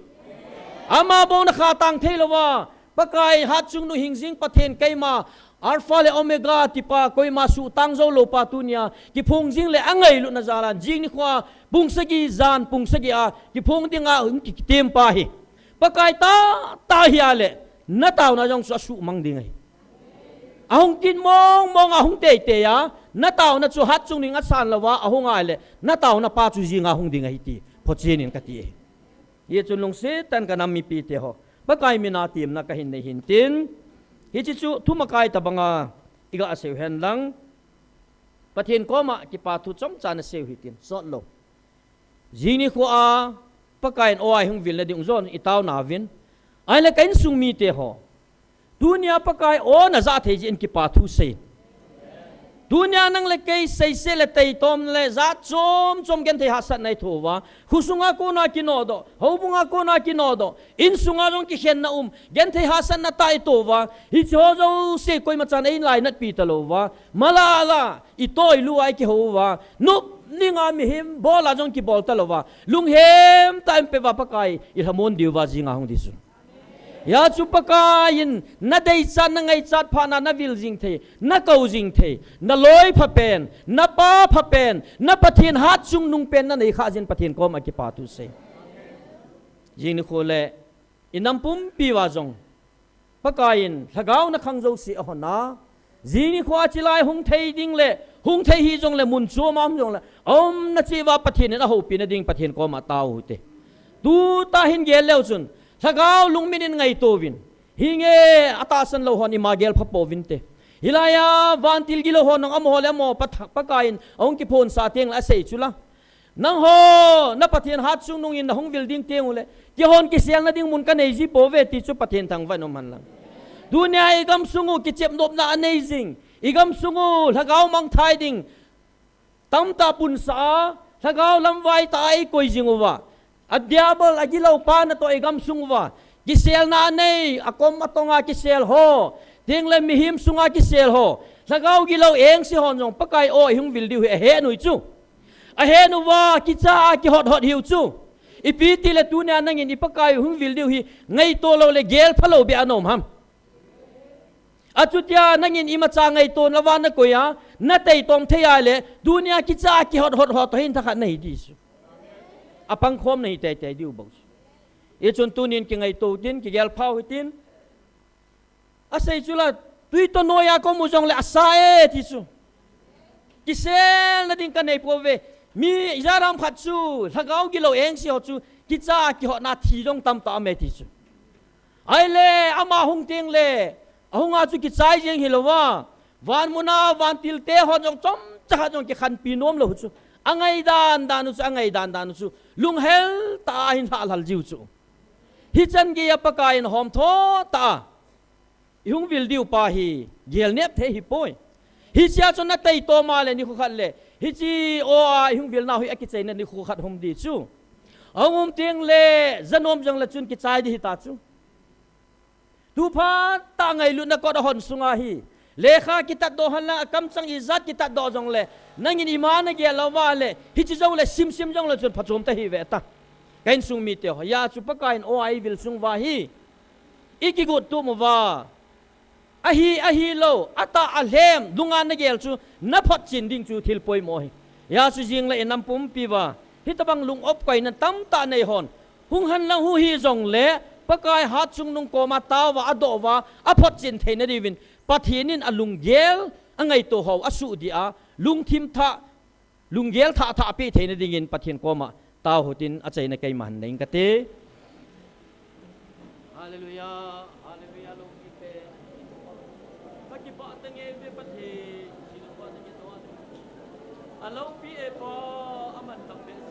Ama bou nakha tang thei louva, Pakai hatchungnung hingjing Pathen keima, Alpha le Omega tipa, koima suhtang jou lou pa tunia, kiphong jing le angailutna jal a, jing nikho a, pung sagi jan, pung sagi a, kiphong ding a, hung ki, kitem pa hi. Pakai tah, tah ahi a le, na taona jong chu asuhmang ding ahi. Ahung kin mong mong, ahung teitei a, na taona chu hatchungnung asan louva, ahung a le, na taona pa chu jing a hung ding ahi ti, phochen in kati ahi. Hijeh chun lungset tah in ka nam mipite ho, Pakai min a temna kahin nei hintin, hiche chu thumakai tabang a, iga sei u hen lang, Pathen koma kipa thu chomcha nasei u hitin, sot lou. Jing nikho a, Pakaiyin o-a eihung vilna ding u jong itao nauvin. Ahile ka insung mite ho, tunia Pakai o najah thei jeh in kipa thu sei. Tunia nang le kei seise le teitom le jat chom chom genthei hahsatna ithoh uva. Khosunga kona kinodoh, houbunga kona kinodoh, insunga jong kikhenna um, genthei hahsatna tah itoh uva. Hiche ho jouse koima chan eilainatpi talou uva. Mala la, itoh ilu a ikihou uva. Nop ninga mihem bol a jong kibol talou uva. Lunghem tah in pe uva Pakai, ilhamon diu va jing a hung ding chu. Hijeh chun Pakaiyin, na deichat, na ngaichat phat na, na vil jing thei, na kou jing thei, na loi phapen, na pa phapen, na Pathen hatchungnung pen na nei khah jeh in Pathen koma kipa thu sei. Jing nikho le, i nam pumpi uva jong, Pakaiyin, lhagao na khang jouse ahon a, jing nikho a chilai hung thei ding le, hung thei hih jongle, mun chom a um jongle, aumna cheh uva Pathen in ahoupina ding Pathen koma tao u hite. Tuta hin gel leu chun, lhagao lungmin in ngaito uvin. Hinge atahsan lou hon ima gel pha pouvinte. Hilai a vantil gilou hon jong amaho le amaho Patha-, Pakaiyin ahung kiphonsah teng le asei chu la. Nangho, na Pathen hatchungnung in nahung vil ding teng uleh, keihon kiselna ding mun kanei ji pouve ti chu Pathen thangvah in um hen lang. Tunia i gamsung u kichepnopna anei jing, i gamsung u lhagao mangthai ding tamtah punsah a, lhagao lamvai tah a i koi jing uva, a diabol a gilou pa natoh i gamsung uva kiselna anei, akom atonga kisel ho, tengle mihem sunga kisel ho, lhagao gilou engse hon jong Pakai o i hung vil diu hi ahen u chu. Ahen uva kicha a kihot hot hiu chu. Ipi tile tunia nangin i Pakai u hung vil diu hi ngaito lou le gel phalou beh a na um ham? Achutia nangin imacha ngaito na van na koi a, na teitom thei a le, tunia kicha a kihot hot hot toh hin thakhat nahi di chu. Apangkhom nahi teitei diu bou chu. Hichun tunin kingaito tin, kigel phau hitin. Asei chu la, tui toh noiya ka um u jongle asa e ti chu. Kiselna ding kanei pouve. Mi ijat ham khat chu lhagao gilou engse ho chu kicha a kihotna thi jong tamtah aume ti chu. Ahile ama hung tengle, ahunga chu kichai jeng hilouva, van muna vantil te hon jong chomcha khat jong kikhanpi nom lou chu. Angaidan dan u chu, angaidan dan u chu lunghel tah a hin lhahlhal jiu chu. Hichan geiya Pakai in ahomtho tah a i hung vil diu pa hi gelnep thei hipoi. Hichea chu na teitom a le nikho khat le, hiche o a i hung vilna hi akichaina nikho khat hung um di chu. Ahung um tengle, janom jongle chun kichai di hita chu. Tuphat tah ngailutna kot ahon sunga hi, lekha kitatdoh hen lang, akamchang ijat kitatdoh jongle, nangin ima nagel louva le, hiche jongle simsim jongle chun phachom ta hive ta. Ka insung mite ho, hia chu Pakai in o a i vil sung uva hi, i kigot tum uva, ahi, ahilou, atah alhem, lunga nagel chu naphotchen ding chu thil poimo ahi. Hia chu jingle inam pumpi uva hitobang lung opkoina tamtah nei hon, hung hen lang, huhhi jongle Pakai hatchungnung koma taouva, adoh uva, aphotchen theina diuvin Pathen in alunggel angaito ho asuh dia, lungthim thah, lunggel thah thah apeh theina dingin Pathen koma tao hitin achaina keiman nei inge kati. Hallelujah, hallelujah, loupi e. Ka kipah tange ve Pathen, sinu pa tange to. Aloupi e Pa, aman tam behseh.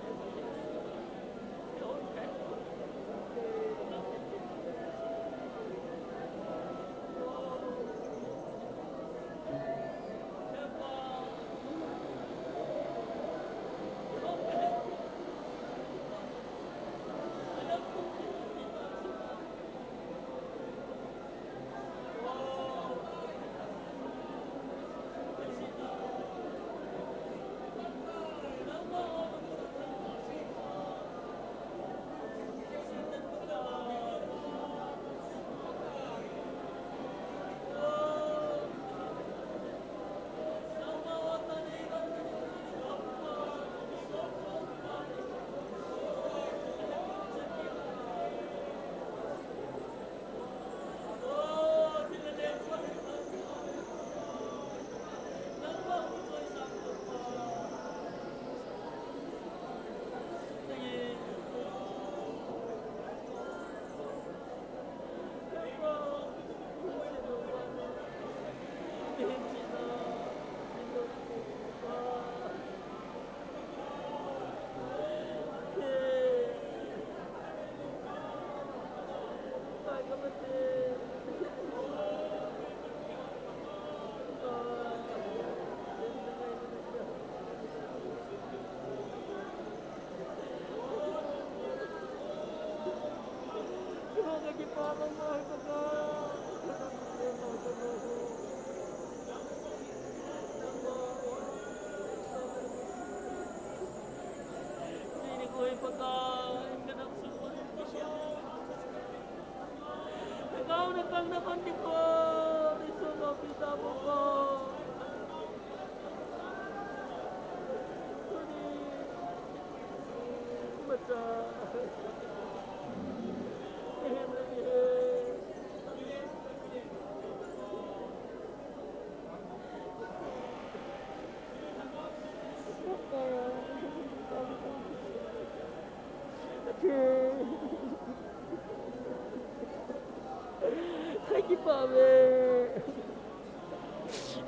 Ka kipah ve.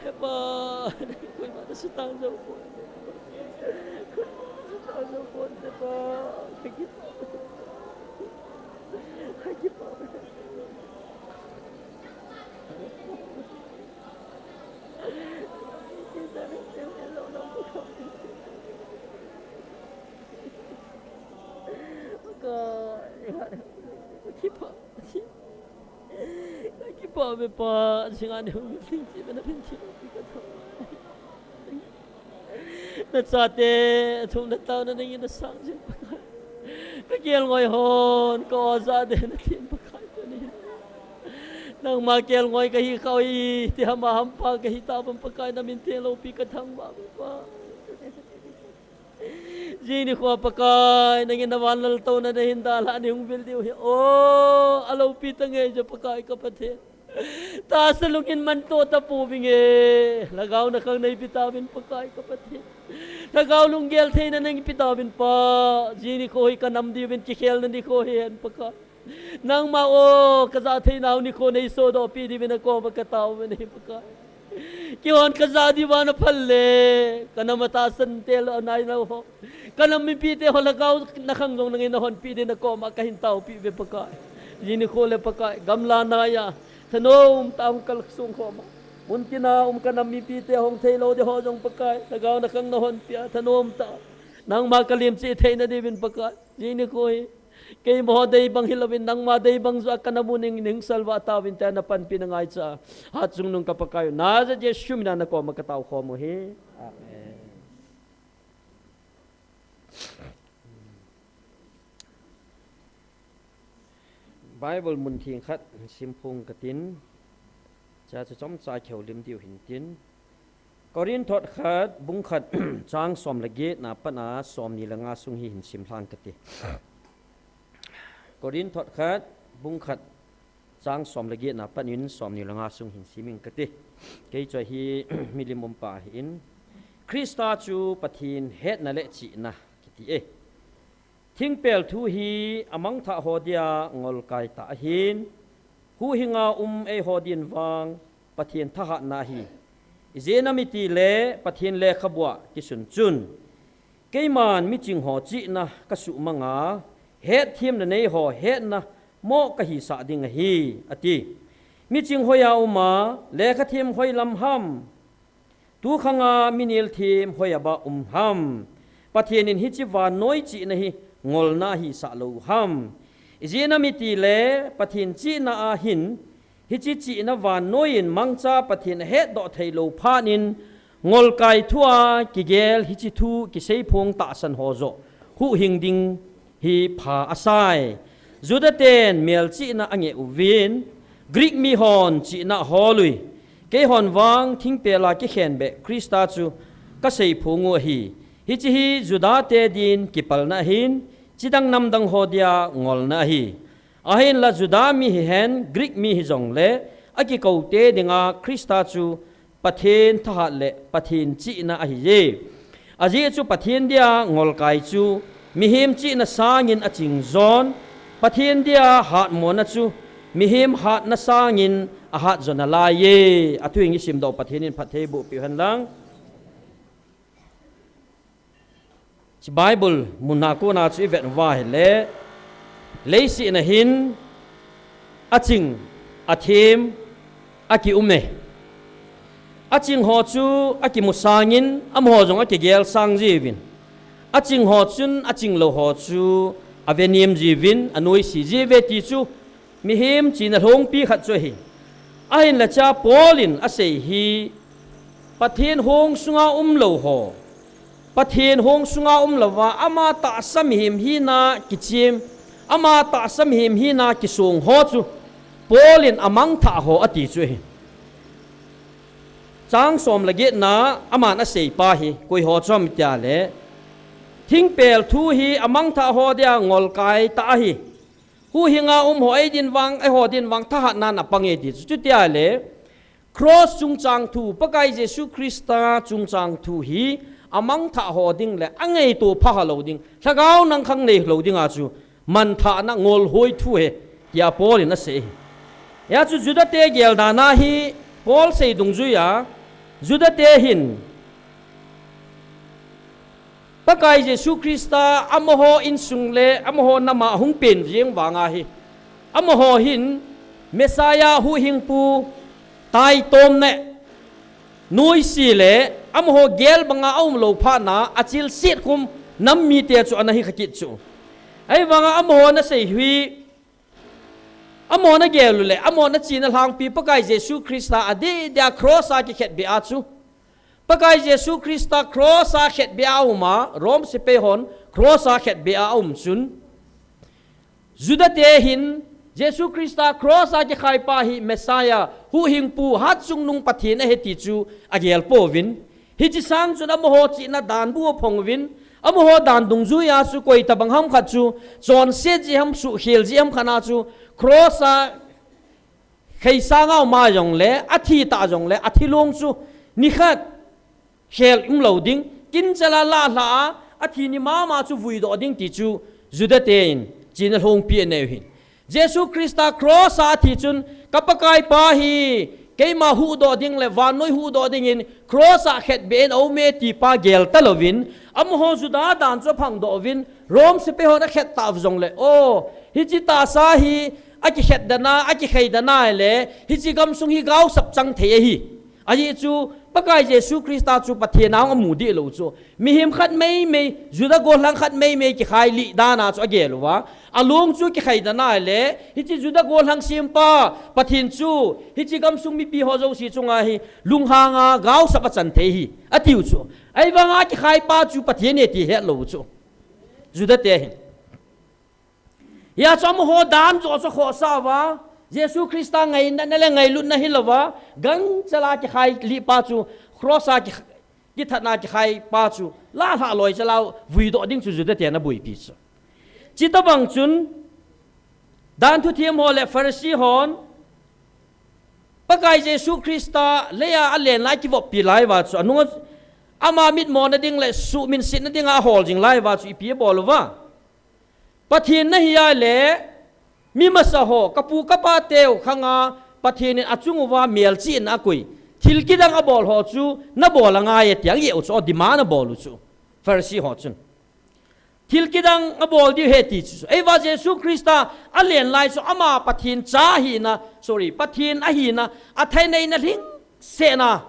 He Pa, koima nasutang jou poi. Ka kipah ve Pa, jingkah ni hung min thing chi ve na min thing ka tho. Na chate, thum na tao na ning in na sang jing Pakai. Ka kelngoi hon, ka oja de na thim Pakai tuni. Nangma kelngoi ka hi kha hi, ti hama hampa ka hi ta bang Pakai na min theng loupi ka thangvah ve Pa. Jing nikho Pakai, nangin na van laltouna na hin dalha ni hung vil diu hi. O, a loupi ta ngei jo Pakai ka Pathen. Tahsa lungin manto ta pouvinge. Lhagao na khang neipi tauvin Pakai ka Pathen. Lhagao lunggel theina neipi tauvin Pa. Jing nikho hi ka nam diuvin kikhelna nikho hi hen Pakai. Nangma o, ka ja theinau nikho nei sodoh pi diuvin na koma ka tao uve nei Pakai. Keihon ka ja diuva na phal le, ka nam a tahsan te lou nai lou ho. Ka nam mipite ho Lhagao na khang jong nangin na honpi diuvin na koma ka hin taopi uve Pakai. Jing nikho le Pakai, gamla nai a, thanom tah a hung kal sung khoma. Mun tina um ka nam mipite hung thei lou ding ho jong Pakai, Lhagao na khang na honpi a, thanom tah a. Nangma ka lim chih theina diuvin Pakai. Jing nikho hi. Keima ho dei bang hilouvin nangma dei bang joh a ka nam u ning ning salvah tauvin tia na panpina ngaicha. Hatchungnung ka Pakai u Nazareth Jesu mina na koma ka tao khom u hi. Amen. Bible mun theng khat sim phong ka tin. Cha chu chomcha kihoulim diu hin tin. Korinth thot khat, bung khat, chang som le get na pat a som ni le nga sung hi hin sim lhang ka ti. Korinth thot khat, bung khat, chang som le get na pat in som ni le nga sung hin sim ing ka ti. Kei chu hi milim um pa hi in. Krista chu Pathen hetna le chihna kiti e. Thingpel thu hi a mangthah ho dia ngolkai tah ahin, huhhinga um eiho din vang Pathen thahatna ahi. Ijeh inem itile Pathen lekhabua kisun chun, keiman miching ho chihna ka suhmang a, hetthem le nei ho hetna moh ka hisah ding ahi, ati. Miching hoiya um a, lekhathem hoilam ham? Tukhanga minelthem hoiya ba um ham? Pathen in hiche vannoi chihna hi ngolna ahisah lou u ham? Ijeh inem itile Pathen chihna ahin, hiche chihna vannoi in mangcha Pathen ahetdoh thei lou phat in, ngolkai thu a kigel hiche thu kiseiphong tahsan ho joh huhhing ding hi pha asai. Juda ten melchihna angeh uvin, Greek mihon chihna ahol ui. Keihon vang thingpel a kikhen beh Krista chu ka seiphong u ahi. Hiche hi Juda te din kipalna ahin, chidang namdang ho dia ngolna ahi. Ahinla Juda mi hihen, Greek mi hijongle, akikoute dinga Krista chu Pathen thahat le Pathen chihna ahiye. Ajeh chu Pathen dia ngolkai chu mihem chihna sangin aching jon, Pathen dia hatmona chu mihem hatna sangin ahat jo nalaiye. Athu hi isimdoh Pathen in phatthei boh peh hen lang. Hiche Bible mun a kona chu ivet uva ahile, leiset a hin aching, athem, akium e. Aching ho chu akimu sangin, amaho jong akigel sang jiuvin. Aching ho chun aching lou ho chu ave nem jiuvin, anoise jiuve ti chu mihem chihna lhongpi khat chu ahi. Ahinla hichea Paul in asei hi Pathen hong sunga um lou ho, Pathen hong sunga um louva, ama tahsa mihem hina kichem, ama tahsa mihem hina kisong ho chu Paul in amangthah ho ati chu ahi. Chang som le get na aman asei pa hi koi ho chu ham tia le, thingpel thu hi amangthah ho dia ngolkai tah ahi. Huhhinga um ho eidin vang, eiho din vang thahatna na pang e ti chu. Chutia le, cross chungchang thu, Pakai Jesu Christa chungchang thu hi amangthah ho ding le angaito pha lou ding, lhagao nang khang nei lou dinga chu manthahna ngolhoi thu ahi, tia Paul in asei. Hia chu Juda te gel dan a hi Paul sei dungjuia, Juda te hin Pakai Jesu Christa amaho insung le amaho nama ahung pen jeng vanga hi, amaho hin Messiah huhhingpu taitom ne noise le amaho gel banga aum lou phatna achilset khum nam mite chu ana hi kha kit chu. Ahivanga amaho nasei hi, amaho nagel u le amaho nachena lhangpi Pakai Jesu Christa adeh dia cross a kikhetbeh a chu, Pakai Jesu Christa cross a khetbeh a auma, Rome sepai hon cross a khetbeh a aum chun, Juda te hin Jesu Christa cross a kikhaipa hi Messiah, huhhingpu, hatchungnung Pathen ahi ti chu agel pouvin, hiche sang chun amaho chihna dan bu aphong uvin, amaho dan dungjuia chu koi tobang ham khat chu chonset jeh ham, suhkhel jeh ham khat a chu cross a kheisanga uma jongle, athi ta jongle, athi long chu nikhat khel umlou ding, kinchala lahlah a, athi ni mama chu vuidoh ding ti chu Juda te in chena lhongpi anei u hin. Jesu Christa cross a athi chun, ka Pakaipa hi keima huhdoh ding le vannoi huhdoh dingin cross a khetbeh in aume ti pa gel talouvin, amaho Juda dan chu aphangdoh uvin, Rome sepai hon akhet tauv jongle, o, hiche tahsa hi akikhet dan a, akikhai dan a le hiche gamsung hi gaosap chang thei ahi. Ajeh chu Pakai Jesu Christa chu Pathen a hung amu deh lou chu, mihem khat meimei, Juda gollhang khat meimei kikhailih dan a chu agel uva, along chu kikhai dan a le hiche Juda gollhang sempa Pathen chu hiche gamsung mipi ho jouse chunga hi lunghanga gaosap achan thei ahi, atiu chu. Ahivanga kikhaipa chu Pathen ahi ti hetlou chu Juda te hin. Hia chu amaho dan joh chu akhohsah uva, Jesu Christa ngaina le ngailutna hilouva, gangchela kikhailih pa chu, cross a ki, kithatna kikhai pa chu, lahlah loi chela vuidoh ding chu Juda ten abuipi chu. Chutobang chun, danthu them ho le Pharisee hon, Pakai Jesu Christa leiya alen lai kivoppi lai uva chu, anunga ama mitmona ding le suhminsetna dinga ahol jing lai uva chu ipi abol uva. Pathen nahi a le, mi masa ho, kapu kapa teu khanga Pathen in achung uva melchihna akoi, thil kidang abol ho chu nabol angai e ti angeh u chu, demand abol u chu, Pharisee ho chun. Thil kidang abol diu ahi ti chu. Eiva Jesu Christa alen lai chu ama Pathen cha ahina, sorry, Pathen ahina, athaineina lhingsetna.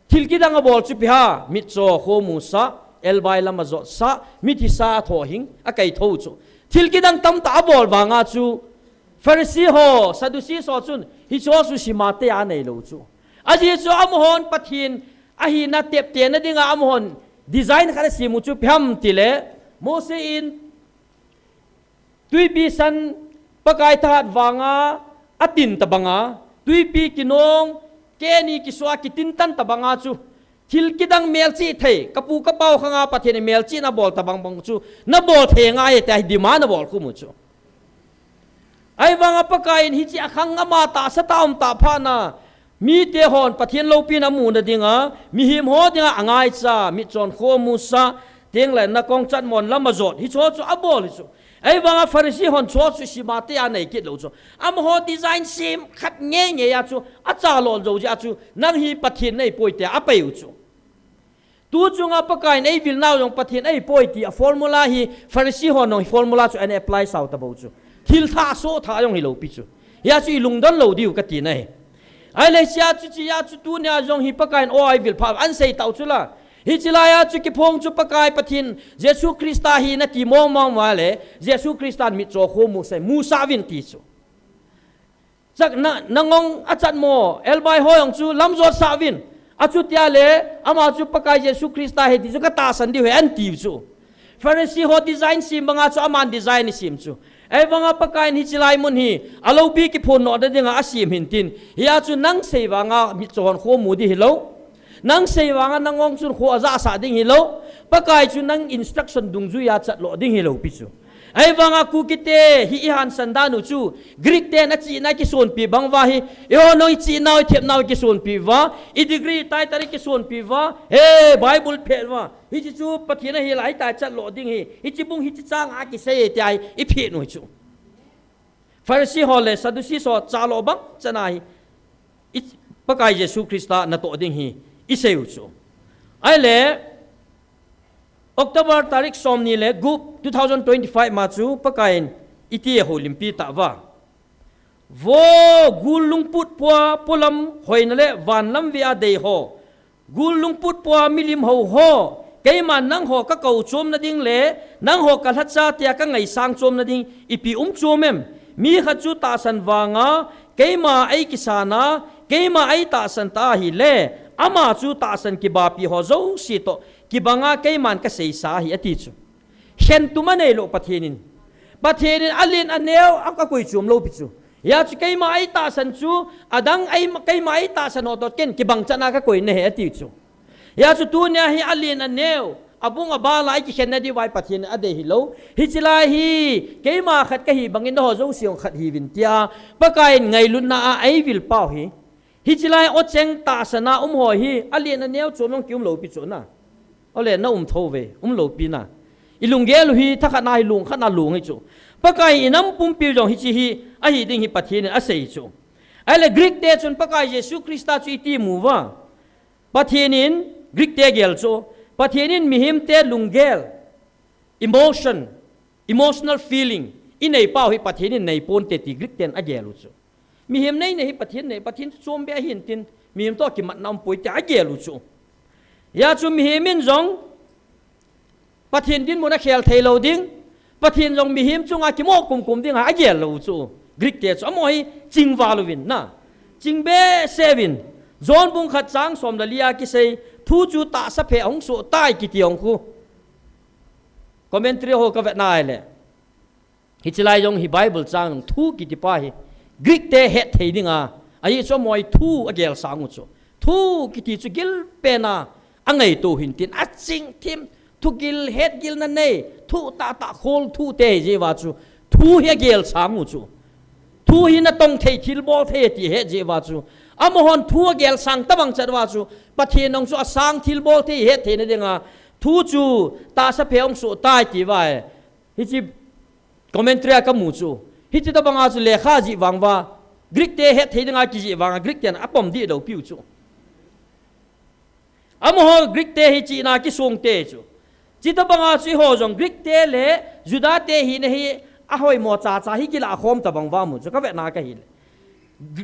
Thil kidang abol chu ipi ham, mitcho khomusah, elbai lam ajotsah, mithisa athohhing, akaithou chu. Thil kidang tamtah abol vanga chu, Pharisee ho, Sadducee ho chun, hicheho chu sima tei a aneilou chu. Ajeh chu amahon Pathen ahina teptena dinga amahon design khat asem u chu ipi ham tile, Mose in Twipi san Pakai thahat vanga atin tobanga, twipi kinong, keni kisoh a kitintan tobanga chu, thil kidang melchih thei, kapu kapau khanga Pathen in melchihna abol tobang bang chu nabol thei ngai e tia hi demand abol khum u chu. Ahivanga Pakai in hiche akhang ama tahsa tah a um tah phatna, mite hon Pathen loupina amuna dinga, mihem ho dinga angaicha, mitchon khomusah, tengle nakong chatmon lam ajot, hicheho chu abol hi chu. Ahivanga Pharisee hon hicheho chu sima tei a anei kit lou chu. Amaho design sem khat ngeingei a chu, achalol jou jeh a chu, nang hi Pathen nahipoi tia apei u chu. Tu chunga Pakai in eivilnau jong Pathen ahipoi ti a formula hi, Pharisee hon jong hi formula chu ana apply sau tabou chu. Thil thah soh thah jong hilou pi chu. Hia chu ilungdon lou diu kati nahi. Ahile hichea chu, hichea chu tunia jong hi Pakai in o eivil pha, ahin sei tau chu la. Hiche laiya chu kiphong chu Pakai Pathen, Jesu Christa ahina ti mong mong uva le, Jesu Christa in mitcho khomusah, musah uvin ti chu. Chak na, nangong achatmo, elbai ho jong chu lamjot sah uvin. Achutia le, ama chu Pakai Jesu Christa ahi ti chu katahsan diu ahi, ahin tiu chu. Pharisee ho design sem banga chu aman design asem chu. Ahivanga Pakai in hiche lai mun hi, aloupi kiphondohna dinga asem hintin. Hia chu nang sei vanga mitcho hon khomu ding hilou. Nang sei vanga nangong chun kho ajahsah ding hilou. Pakai chu nang instruction dungjuiya chatlo ding hilou pi chu. Ahivanga Kukite hi ihansan dan u chu, Greek ten achihna kisonpi bang uva hi, eiho nong ichihnau, ithepnau kisonpi uva, idegree, ititle kisonpi uva, he Bible phet uva, hiche chu Pathen ahila hitia chatlo ding hi, hiche bung hiche changa kisei e tia hi iphet u hi chu. Pharisee ho le Sadducee ho chalo bang chana hi, i, Pakai Jesu Christa natoh ding hi isei u chu. Ahile, October tarik somni le gup, two thousand twenty-five ma chu Pakaiyin iti ahoulimpi tauva. Vo, gul lungput pua, polam hoina le vanlam vea dei ho. Gul lungput pua milim hou ho. Keiman nangho kakou chomna ding le, nangho kalhacha tia kangaisang chomna ding, ipi um chom em? Mi khat chu tahsan vanga, keima eikisana, keima eitahsan ta ahile, ama chu tahsan kibapi ho jouse toh kibanga keiman kaseisa ahi ati chu. Khentum aneilou Pathen in. Pathen in alen aneo a, akoi chom lou pi chu. Hia chu keima eitahsan chu, adang ei, keima eitahsan ho toh ken kibang chan a kakoi nahi ati chu. Hia chu tunia hi alen aneo, abung abal a eikikhenna diuva Pathen in adei hilou. Hiche lai hi, keima khat kahi bangin nangho jouse jong khat hiuvin tia, Pakaiyin ngailutna a eivil pau hi. Hiche lai ocheng tahsan a um ho hi, alen aneo chom jong kium lou pi chu na. Ole, na um thou ve, um lou pi na. Ilunggel u hi thakhat na hi lung, khat na lung hi chu. Pakai inam pumpi jong hiche hi, ahi ding hi Pathen in asei chu. Ahile Greek te chun Pakai Jesu Christa chu iti mu uva. Pathen in Greek te gel chu. Pathen in mihem te lunggel, emotion, emotional feeling, inei pau hi Pathen in nei ponte ti Greek ten agel u chu. Mihem nei nei hi Pathen nei, Pathen chu chom be ahin tin, mihem toh kimatna um poi tia agel u chu. Hia chu mihem in jong, Pathen dinmun akhel thei lou ding, Pathen jong mihem chunga kimo kumkum ding a agel lou chu. Greek te chu amaho hi chingval uvin na. Ching behseh uvin. John bung khat chang som le li a kisei, thu chu tahsa phe ahung soh tai kiti hung khu. Commentary ho kavet nai le. Hiche lai jong hi Bible chang jong thu kiti pa hi Greek te het thei dinga, ahi chu amaho thu agel sang u chu. Thu kiti chu gil pen a, angaito hin tin, aching thim, thugil, hetgilna nei, thu tahtah khol thu te hi jeh uva chu, thu hi agel sang u chu. Thu hi natong thei, thilbol thei ti het jeh uva chu. Amahon thu agel sang tabang chet uva chu, Pathen jong chu asang thilbol thei het theina dinga, thu chu tahsa phe ahung soh tai ti uva e. Hiche commentary a kamu chu. Hiche tabanga chu lekha jih vang uva, Greek te het thei dinga kijih vanga Greek ten apom dih lou piu chu. Amaho Greek te hi chihna kisong te chu. Chuti tabanga chu eiho jong Greek te le Juda te hina hi ahoimo chacha hi kilah khom tabang uva mu chu kavetna kahi le.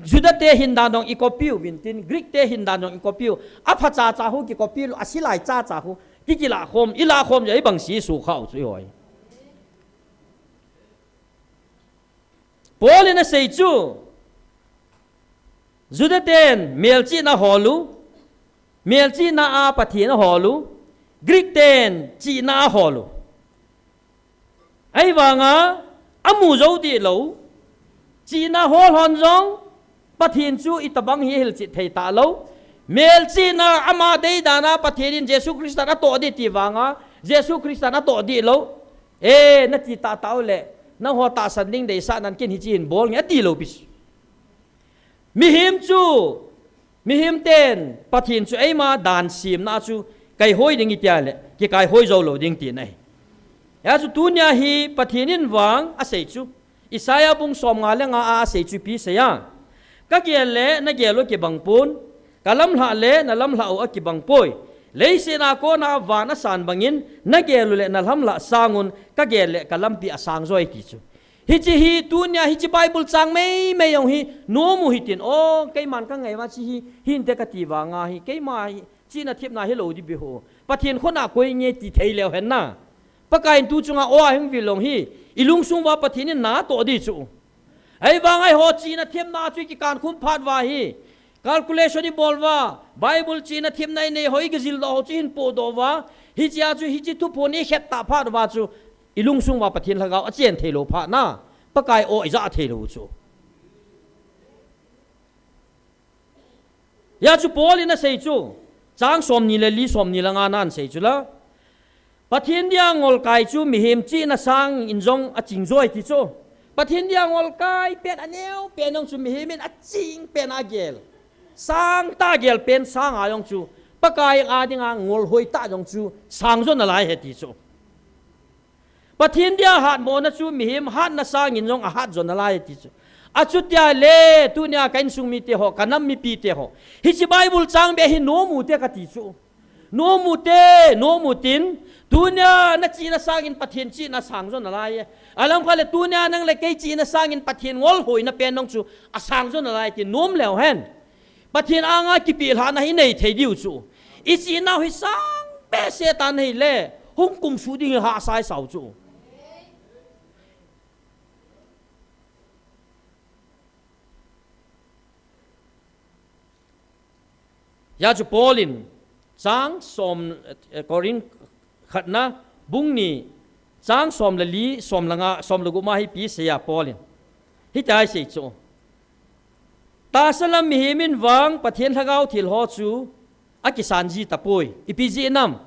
Juda te hin dan jong i copy uvin tin, Greek te hin dan jong i copy u. Apha chacha khu ki copy lou, asilai chacha khu ki kilah khom, ilah khom jeh a ibang si sukha u chu eiho hi. Paul in asei chu, Juda ten melchihna ahol u, melchihna a Pathen ahol u, Greek ten chihna ahol u. Ahivanga amu jou dih lou, chihna hol hon jong Pathen chu itobang hi ahilchet thei talou. Melchihna ama deidan a Pathen in Jesu Christa in atoh dih ti vanga, Jesu Christa in atoh dih lou. E, nati tahtah u le, nangho tahsan ding deisah nan ken hiche hin bol nge ati lou pi chu. Mihem chu, mihem ten Pathen chu eima dan semna chu kaihoi ding itia le, kikaihoi jou lou ding tina ahi. Hia chu tunia hi Pathen in vang asei chu, Isaiah bung somnga le nga a asei chu ipi asei a. Kagel le nagel u kibang pon, kalamlhah le nalamlhah u akibang poi. Leiset a kona van asan bangin, nagel u le nalamlhah sangun, kagel le kalampi asang joi ti chu. Hiche hi tunia hiche Bible chang meimei jong hi nom u hitin, o, keiman kangai uva hiche hi, hinte kati vanga hi, keima hi, chihna thepna hilou dih beh ho. Pathen khut a koi nge ti thei leu hen na. Pakai in tu chunga o ahung vil jong hi, ilungsung uva Pathen in natoh dih chu. Ahivanga eiho chihna thepna chu ikikan khum phat uva hi, calculation ibol uva, Bible chihna thepna inei ho ikijil doh ho chu ihin podoh uva, hichea chu hiche thuphon ikhet tah phat uva chu, ilungsung uva Pathen lhagao achen thei lou phat na, Pakai o ija thei lou chu. Hia chu Paul in asei chu, chang somni le li, somni le nga na asei chu la. Pathen dia ngolkai chu mihem chihna sangin jong aching joi ti chu. Pathen dia ngolkai pen aneo pen jong chu mihem in aching pen a agel. Sangtah a agel pen sanga jong chu, Pakai a dinga ngol hoitah jong chu sang jo nalai ahi ti chu. Pathen dia hatmona chu mihem hatna sangin jong ahat jo nalai ahi ti chu. Achutia le, tunia ka insung mite ho, ka nam mipite ho, hiche Bible chang beh hi nom u te kati chu. Nom u te, nom u tin, tunia nachihna sangin Pathen chihna asang jo nalai e. Alam khat le tunia nang le kei chihna sangin Pathen ngolhoina pen nong chu asang jo nalai ti nom leu hen. Pathen anga kipelhahna hi nei thei diu chu. I chihnau hi sang behseh tan ahile, hung kumsuh ding hi hahsa i sa u chu. Hia chu Paul in chang som, eh, Korin khatna bung ni chang som le li, som le nga, som le gup ma hi ipi asei a Paul in. Hitia asei chu. Tahsa lam mihem in vang Pathen lhagao thil ho chu akisan ji tapoi. Ipi jeh ham?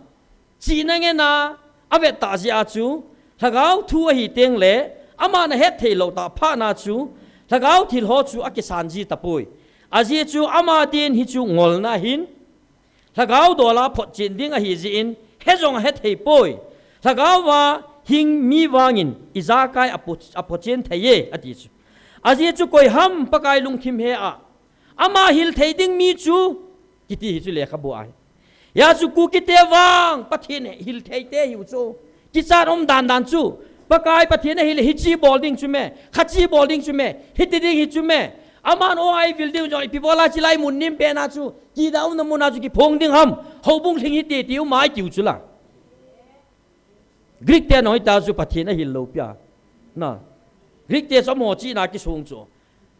Chihna ngen a avet tah jeh a chu, lhagao thu ahi teng le, aman ahet thei lou tah phat na chu, lhagao thil ho chu akisan ji tapoi. Ajeh chu ama din hichu ngolna ahin, lhagao dol a photchen ding ahi jeh in, he jong ahe thei poi. Lhagao a hing mi vangin ijakai apho, aphochen thei e, ati chu. Ajeh chu koi ham Pakai lungthim he a, ama hil thei ding mi chu, kiti hi chu lekhabu ahi. Hia chu Kukite vang, Pathen hil thei te hiu chu. Kichat um dan dan chu. Pakai Pathen ahile hichi bol ding chu me. Khachi bol ding chu me. Hiti ding hi chu me. Aman o ai vil ding jong ipi bol a chilai mun nim pen a chu. Kida umna mun a chu kiphong ding ham. Houbung lhing hiti ti um ai tiu chu la. Greek te nong hita chu Pathen ahil lou pi a. Na. Greek te chu amaho chihna kisung chu.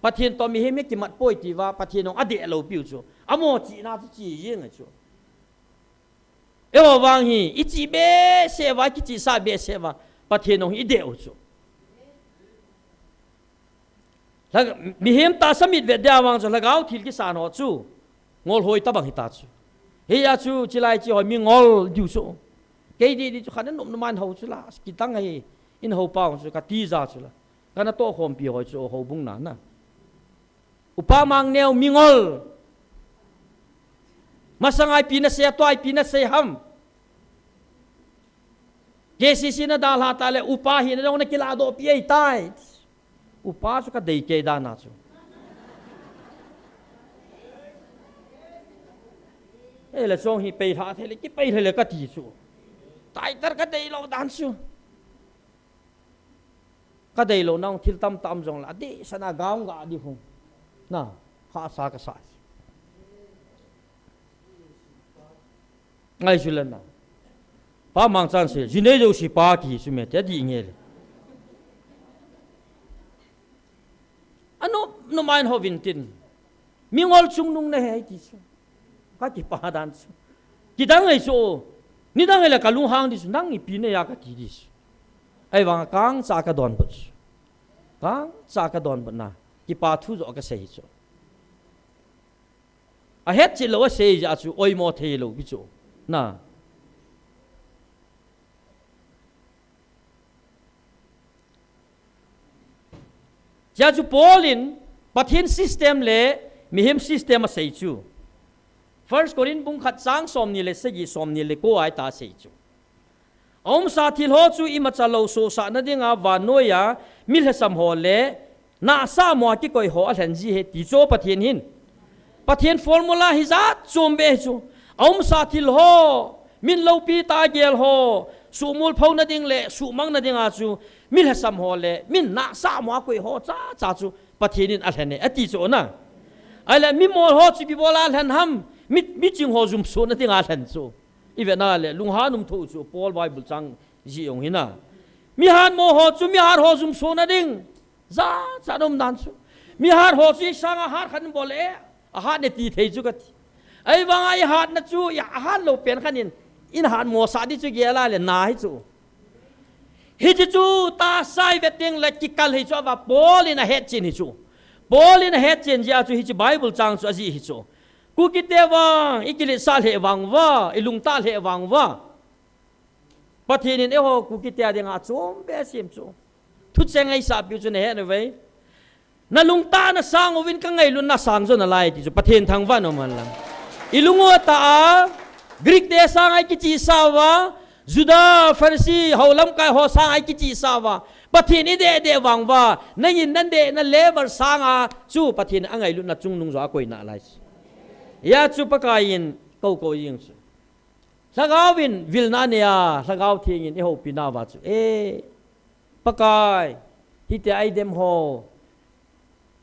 Pathen toh mihem hi kimat poi tiva, Pathen nong adeh lou piu chu. Amaho chihna chu chi jeng a chu. Eiho vang hi, i chih behseh uva, i kichihsah behseh uva, Pathen nong hi i deh u chu. Lha-, mihem tahsa mitvet dia vang chu, lhagao thil kisan ho chu, ngolhoi tabang hita chu. Hia chu, chilai chi hoi mi ngol diu chu. Kei di di chu, khan nom nom man ho chu la, kitang ahi, in ho pau chu, kati ja chu la. Kana tohkhompi hoi chu, houbung na na. Upa Mangneo mingol. Masanga ipi nasei, tua ipi nasei ham. K C C na dalha ta le upa hina dong na kiladoh pi ahitai. Upa chu kadei kei dan a chu. Ei le chong hi peilha thei le kipeilha le kati chu. Title kadei lou dan chu. Kadei lou nang thil tamtah um jong la, adeh sana gaung ga di hung. Na, hahsa kasa. Ngai chu le na. Pa Mangchan sei, jinei jouse pa kihi chu me, ti adih nge le. Anu, nu main ho vin tin. Mingol chungnung nahi ti chu. Kati pa dan chu. Kidang ahi chu. Nidang ahile kalunghang di chu. Nang ipi neiya kati di chu. Ahivang kangcha kadonbut chu. Kangcha kadonbut na. Kipa thu joh kasei chu. Ahetchet lou asei jeh chu. Oimo thei lou pi chu. Na. Chea chu Paul in Pathen system le mihem system asei chu. First Corinth bung khat chang somni le sagi, somni le ko a hita asei chu. Aumsa thil ho chu imacha lou sohsahna dinga vannoiya milhasam ho le nahsahmo a kikoi ho alhen ji ahi ti chu Pathen hin. Pathen formula hijat chom beh hi chu. Aumsa thil ho, min loupi tah a gel ho, suhmolphona ding le suhmangna dinga chu, milhasam ho le, min nahsahmo a koi ho chacha chu, Pathen in alhen e, ati chu na. Ahile, mimol ho chu ipi bola alhen ham, mi, miching ho jumsohna dinga alhen chu. Ivet na le, lunghan um thou chu, Paul Bible chang jih jong hi na. Mihatmo ho chu, mihat ho jumsohna ding. Jachat um dan chu. Mihat ho chu isanga hat khat in bol e, ahat ne ti thei chu kati. Ahivanga ihatna chu, ahat lou pen khat in, in hatmosah di chu gel a le na hi chu. Hiche chu tahsa ivet teng le kikal hi chu ava Paul in ahetchen hi chu. Paul in ahetchen jeh a chu hiche Bible chang chu ajih hi chu. Kukite vang, ikiletsah lheh vang uva, ilungtah lheh vang uva. Pathen in eiho Kukite a dinga achom behseh chu. Thucheng eisah piu chu nahet uve. Nalungtah nasang uvin kangailutna asang jo nalai ti chu Pathen thangvah in um hen lang. Ilung u atah a, Greek te sanga ikichihsah uva, Juda, Pharisee, hou lamkai ho sanga ikichihsah uva, Pathen ideh deh vang uva, nangin nadehna level sanga chu Pathen angailutna chungnung jo akoi nalai chu. Hia chu Pakai in kou kou jing chu. Lhagao in vilna nei a, Lhagao Theng in eihoupina uva chu, e, Pakai, hitia eidem ho,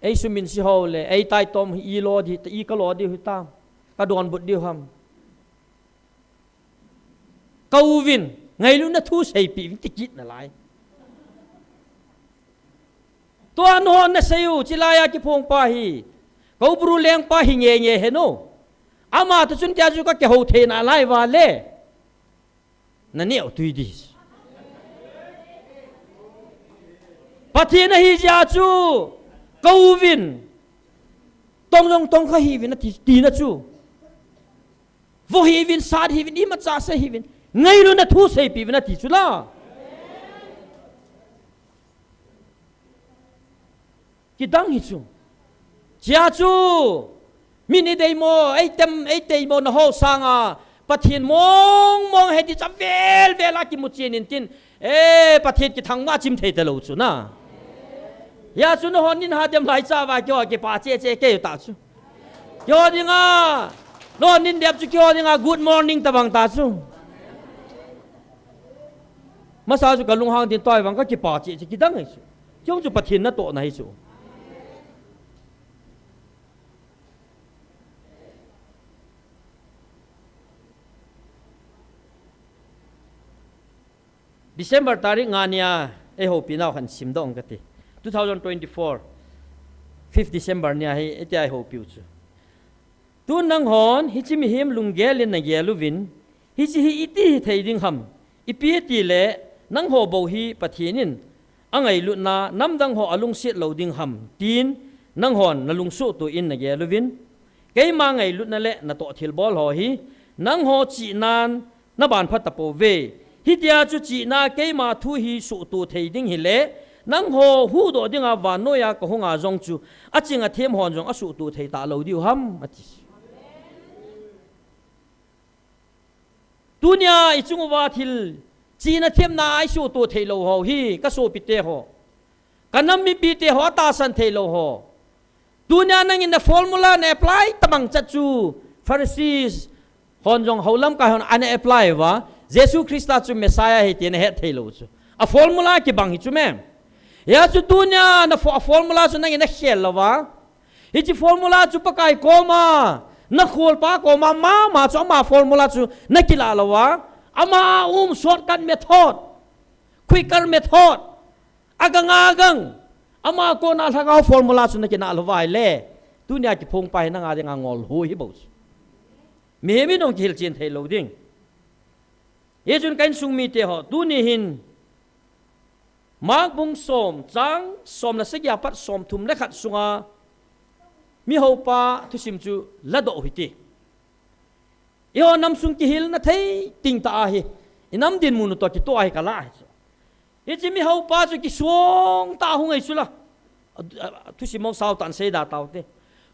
eisuminse ho le eitaitom hi ilo di, i kalo diu hitam, kadonbut diu ham. Ka uvin, ngailutna thu seipeh uvin ti kit nalai. Tua nahon nasei u, chilai a kiphong pa hi, Koubru lengpa hi ngenge hen o. Ama toh chun tia chu kakihou thei nalai uva le, naneo tui di. Pathen ahi jeh a chu, ka uvin, tong jong tong kha hih uvin ati, tina chu. Vo hih uvin, sat hih uvin, imacha sei hih uvin, ngailutna thu seipeh uvin ati chu la. Kidang hi chu. Chia chu, min eideimo, eitem, eideimo na ho sanga, Pathen mong mong he ti cha vel vel a kimu chen in tin, e, Pathen kithangvah chim thei talou chu na. Hia chu nahon nin ha dem lai cha uva keiho kipah cheh cheh kei ta chu. Keiho dinga, nahon nin dem chu keiho dinga good morning tabang ta chu. Masa chu kalunghang din tua vang kakipah cheh cheh kidang hi chu. Chung chu Pathen natohna hi chu. December tarik nga nia eihoupinau khat simdoh ing kati. Two thousand twenty-four, fifth December nia hi iti a eihoupiu chu. Tun nanghon hiche mihem lunggel in nagel uvin, hiche hi iti hithei ding ham, ipi tile nangho bou hi Pathen in angailutna namdang ho alungset lou ding ham, tin nanghon nalungsuhto in nagel uvin, keima ngailutna le natoh thilbol ho hi nangho chihnan naban pha tapouve. Hitia chu chihna keima thu hi suhto thei ding hile, nangho huhdoh dinga vannoiya kahunga jong chu aching athem hon jong asuhto thei talou diu ham, ati. Tunia ichung uva thil chihna themna a isuhto theilou ho hi kasopite ho, kanam mipite ho, atahsan theilou ho. Tunia nangin na formula na apply tabang chat chu Pharisees hon jong houlamkai hon ana apply uva, Jesu Christa chu Messiah ahi ti nahet theilou chu. A formula kibang hi chu me. Hia chu tunia na fo-, a formula chu nangin nakhel louva, hiche formula chu Pakai koma, nakholpa koma mama chu ama formula chu nakilah louva, ama um shortcut method, quicker method, agang agang, ama kona lhagao formula chu nakinah louva ahile, tunia kiphongpa hi nanga dinga ngolho hibou chu. Mihem in jong kihilchen theilou ding. Hijeh chun ka insung mite ho, tuni hin Mark bung som, chang som le sagi apat somthum le khat sunga mihoupa thusim chu ladoh u hite. Eiho namsung kihilna thei ding tah ahi. Inam dinmun u toh kitoh ahi kalah ahi chu. Hiche mihoupa chu kisong tah hung ahi chu la. A, a, thusim mong sao tah in seida taute.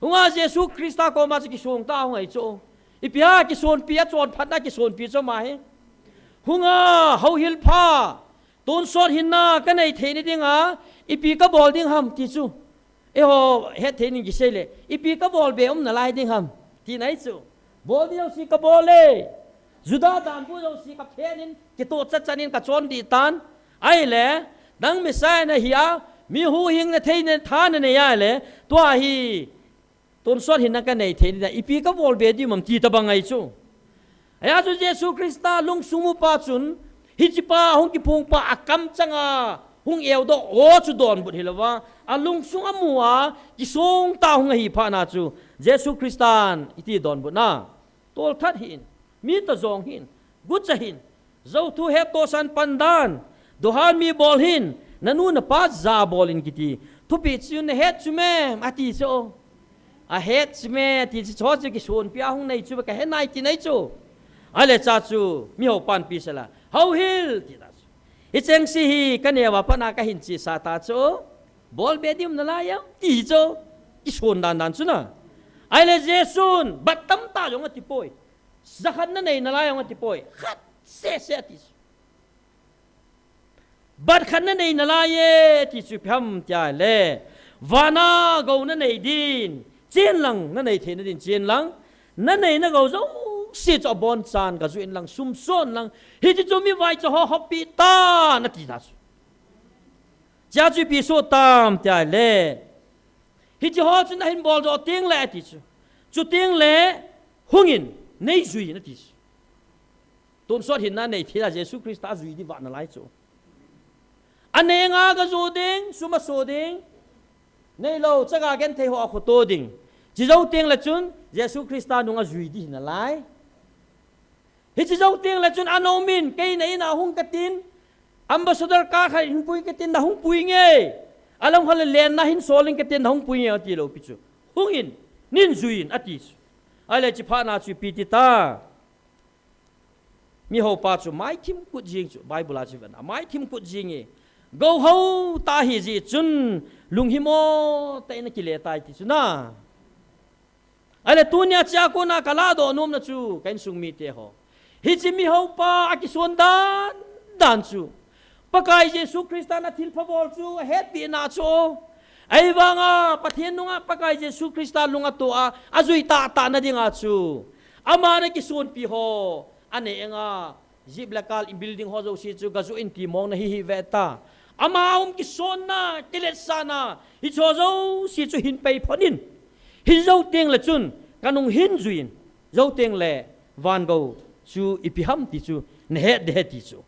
Hunga Jesu Christa koma chu kisong tah hung ahi chu. Ipi ham kisonpi, achonphatna kisonpi chu ama hi. Hunga houhil pha, tonsot hinna kanei theina dinga ipi kabol ding ham ti chu. Eiho hetthei nin kisei le, ipi kabol be um nalai ding ham, tina ahi chu. Bol ding jouse kabol e. Juda danbu jouse kaphen in, kitoh chatchat in kachon dih tan. Ahile, nang Messiah nahi a, mi huhhingna theina tha nanei ahile, tua hi tonsot hinna kanei theina dinga ipi kabol be ding um ham ti tabang ahi chu. Hia chu Jesu Christa lungsung mupa chun, hichepa hung kiphongpa akamchanga hung eudoh o chu donbut hilouva, alungsung amu a kisong tah hung ahi phatna chu Jesu Christan iti donbutna, tolthat hih in, mi toh jong hih in, gucha hih in, jouthu hettohsan pandan, duhan mi bol hih in, nanu napa jabol in kiti thupeh chu nahet chu mem ati chu. Ahet chu me, ati chu, chu kisonpi a hung nei chu kahe nai tina ahi chu. Ahile cha chu mihoupan pi sela, houhil tina chu. Hicheng se hi kaneo a pat na kahin chesa ta chu. Bol be ding um nalai em ti chu. Kison dandan chu na. Ahile Jesun bat tamtah jong atipoi. Jakhat nanei nalai jong atipoi. Khat sese ati chu. Bat khat nanei nalai e ti chu ipi ham tia le, vana gou nanei din chen lang, nanei theina din chen lang, nanei nagou jouse jouse chu abonchan gajui in lang, sum son lang. Hiche chu mi vaicha ho hoppi tan ati ta chu. Chea chu ipi soh tam tia le, hiche ho chu nahin bol doh teng le ati chu. Chuteng le hungin, neijui in ati chu. Tonsot hinna nei thei a Jesu Christa ajui ding vah nalai chu. Anenga gajo ding, sum aso ding. Neilou, chaga genthei ho akhoto ding. Chi jou teng le chun, Jesu Christa nung ajui ding hinalai. Hiche jou teng le chun, ana um in, kei na in a hung katin, ambassador ka khat hin pui katin, nahung pui nge. Alam khat le lenna hin sol in katin, nahung pui nge, ati lou pi chu. Hungin, neijui in, ati chu. Ahile chiphat na chu ipi ti ta. Mihoupa chu maithim kut jing chu, Bible a chu ven a, maithim kut jing e. Gou hou tah ahi jeh chun, lunghimo tah in akile tai ti chu na. Ahile tunia chea kona kaladoh nomna chu, ka insung mite ho. Hiche mihoupa akison dan dan chu. Pakai Jesu Christa in athilpha bol chu, ahetpeh na chu. Ahivanga, Pathen nunga Pakai Jesu Christa lung ato a, ajui tahtah na dinga chu. Aman akisonpi ho, anenga, jeep le car, building ho jouse chu, gajoh in ti mong na hi hi ve ta. Ama um kisonna, kiletsahna, hiche ho jouse chu hin pei phot in. Hin jou teng le chun, kanung hin jui in, jou teng le, van gou chu ipi ham ti chu, nahet ding ahi ti chu.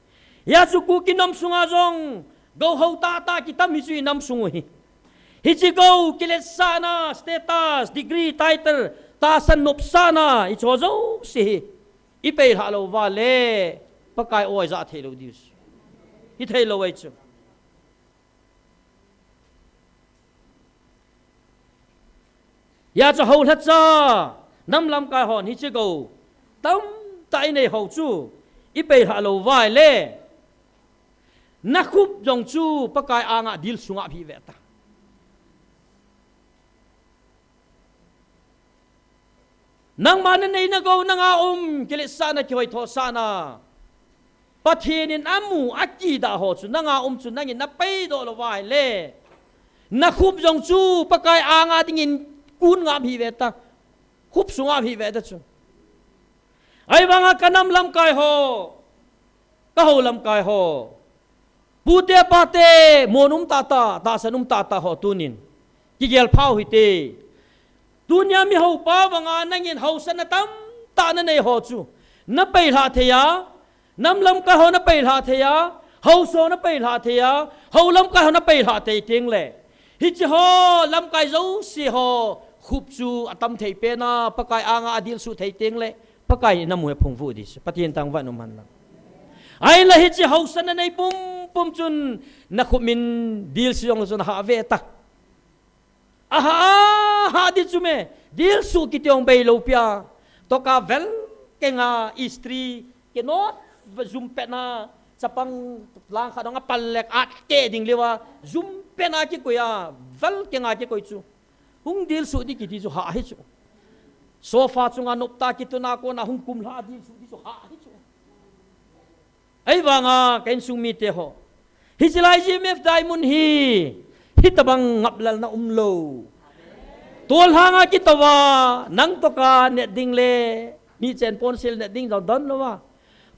Hia chu Kuki nam sunga jong, gou hou tahtah kitam hi chu inam sung u hi. Hiche gou kiletsahna, status, degree, title, tahsan nopsahna, hiche ho jouse hi. Ipeilhah lou uva le, Pakai o ijah thei lou diu. Hithei lou ahi chu. Hia chu houlhacha, nam lamkai hon hiche gou tamtah inei hou chu, ipeilhah lou uva le, nakhup jong chu Pakai anga dilsu ngap hih ve ta. Nangma nanei nagou nanga um, kiletsahna, kihoithosahna, Pathen in amu, akidah ho chu nanga um chu nangin napeidoh lou uva ahile, nakhup jong chu Pakai anga dingin kun ngap hih ve ta, khup su ngap hih ve ta chu. Ahivanga kanam lamkai ho, kahou lamkai ho, pute pate, mon um tahtah, tahsan um tahtah ho tunin, kigelpha u hite. Tunia mihoupa banga nangin haosatna tamtah nanei ho chu, napeilhah thei a, nam lamkai ho napeilhah thei a, haosa napeilhah thei a, hou lamkai ho napeilhah thei teng le, hiche ho lamkai jouse ho khup chu atam thei pen a, Pakai anga adilsu thei teng le, Pakai in namu hi aphung vuh ding chu, Pathen thangvah in um hen lang. Ahinla hiche haosatna nei pumpum chun, nakhup min dilsu jong chun ahah ve ta. Ahah, ahah ding chu me, dilsu kiti jong beilou pi a. Toka vel kenga istri, kinot jum petna, chapang lang khat dong apal le atkeh ding leuva, jum petna kikoi a, vel kenga kikoi chu. Hung dilsu ding kiti chu hah hi chu. Sofa chunga noptah kituna kona hung kumlha dilsu ding chu hah hi chu. Ahivanga ka insung mite ho, hiche lai G M F Diamond hi, hitobang ngaplalna umlou. Tolhanga kitouva, nang toka net ding le, mi chen ponsil net ding jong don louva,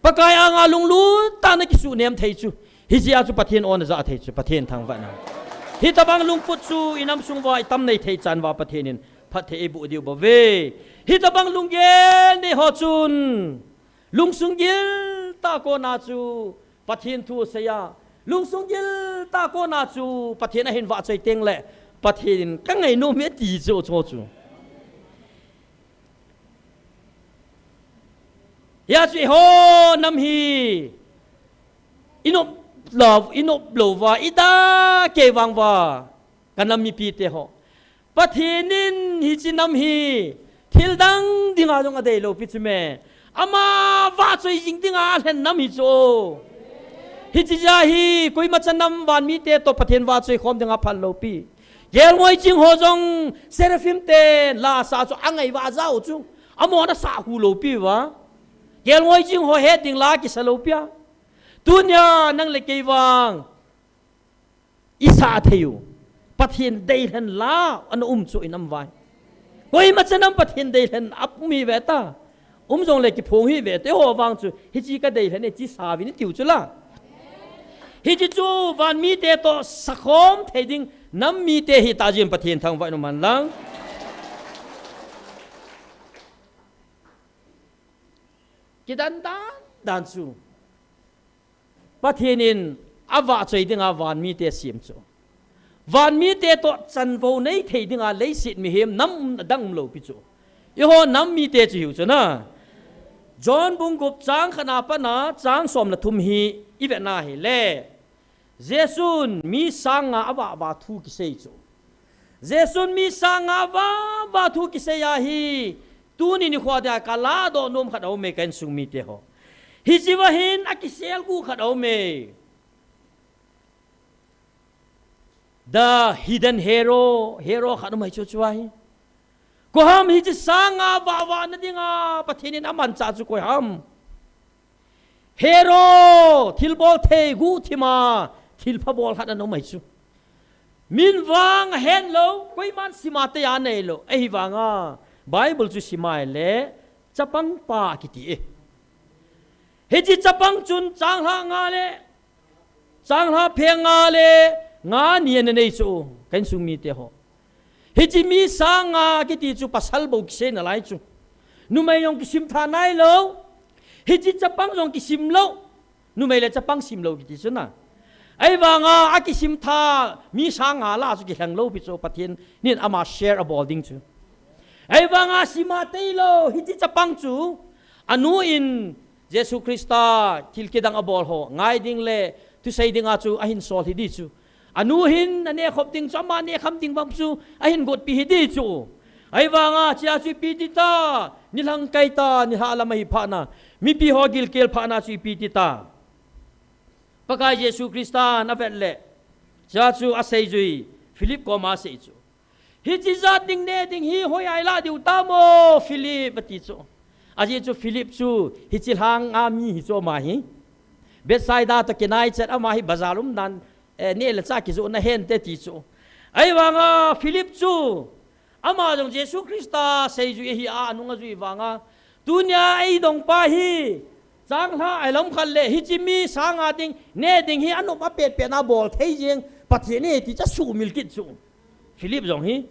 Pakai anga lunglut tah a nakisuh nem thei chu, hiche a chu Pathen o najah thei chu, Pathen thangvah in um. Hitobang lungput chu inam sung uva itam nei thei chan uva Pathen in phatthei eiboh diu bou ve. Hitobang lunggel nei ho chun, lungsung gil tah a kona chu Pathen thu asei a, lungsung gil tah a kona chu Pathen ahin vahchoi teng le, Pathen in kangainom e ti chu, chu, chu. Hia chu eiho nam hi, inop lou, inop louva, ida kei vang uva, kanam mipite ho. Pathen in hiche nam hi, thil dang dinga jong adeilou pi chu me. Ama vahchoi jing dinga alhen nam hi chu. Hiche jeh a hi, koimacha nam van mite toh Pathen vahchoi khom dinga phalou pi. Kelngoi ching ho jong Seraphim ten la asah chu angai uva ajao chu. Amahon asah hulou pi uva. Kelngoi ching ho het ding la akisa lou pi a. Tunia nang le kei vang isah thei u, Pathen deilhen la ana um chu inam uva hi. Koimacha nam Pathen deilhen a um hi ve ta. Um jongle kiphong hih ve, eiho vang chu, hiche kadei lheh e ti sa uvin tiu chu la. Hiche chu van mite toh sakhom thei ding, nam mite hita jeh in Pathen thangvah in um hen lang. Kidan dan dan chu Pathen in avahchoi dinga van mite asem chu. Van mite toh chanvo nei thei dinga leiset mihem nam adang umlou pi chu. Eiho nam mite chu hiu chu na. John bung gup chang khat na pat a chang som le thum hi ivet na hile, Jesun mi sang nga avah vah thu kisei chu. Jesun mi sang nga avah vah thu kisei ahi. Tuni nikho dia kaladoh nom khat aume ka insung mite ho. Hiche va hin akisel gu khat aume. The hidden hero, hero khat um ahi chu chu ahi. Koi ham hiche sang nga avah vah na dinga Pathen in amanchah chu koi ham? Hero, thilbol thei guhthima, thilpha bol khat ana um ahi chu. Min vang ahen lou, koiman sima tei a nei lou. Ahivanga Bible chu sima le chapang pa kiti e. Hiche chapang chun changlhah nga le, changlhah pheng nga le, nga ni ana nei chu, ka insung mite ho. Hiche mi sang nga kiti chu pasal bou kisei nalai chu. Numei jong kisim tha nailou. Hiche chapang jong kisim lou. Numei le chapang sim lou kiti chu na. Ahivanga akisim tha mi sang nga lah chu kilheng lou pi chu Pathen in ama share abol ding chu. Ahivanga sima tei lou hiche chapang chu anu in Jesu Christa thil kidang abol ho ngai ding le thusei dinga chu ahin sol hi di chu. Anu hin aneh khop ding chu, ama neh kham ding bang chu ahin gotpi hi di chu. Ahivanga chia chu ipi ti ta, nilhang kai ta, nilhah lam ahi phat na, mipi ho gilkel phat na chu ipi ti ta. Pakai Jesu Christa in avet le, chia chu aseijui Philip koma asei chu. Hiche jat ding neh ding hi hoi a ilah diu tam o Philip ati chu. Ajeh chu Philip chu hiche lhang a mi hi chu ama hi. Bethsaida toh kinai chet ama hi bazar um dan, eh, neh le chah kijoh na hen te ti chu. Ahivanga Philip chu ama jong Jesu Christa seijui ahi a anung ajui vanga. Tunia eidong pa hi changlhah a lam khat le hiche mi sang nga ding, neh ding hi anop apet pet na bol thei jeng Pathen ahi ti chu asumil kit chu. Philip jong hi.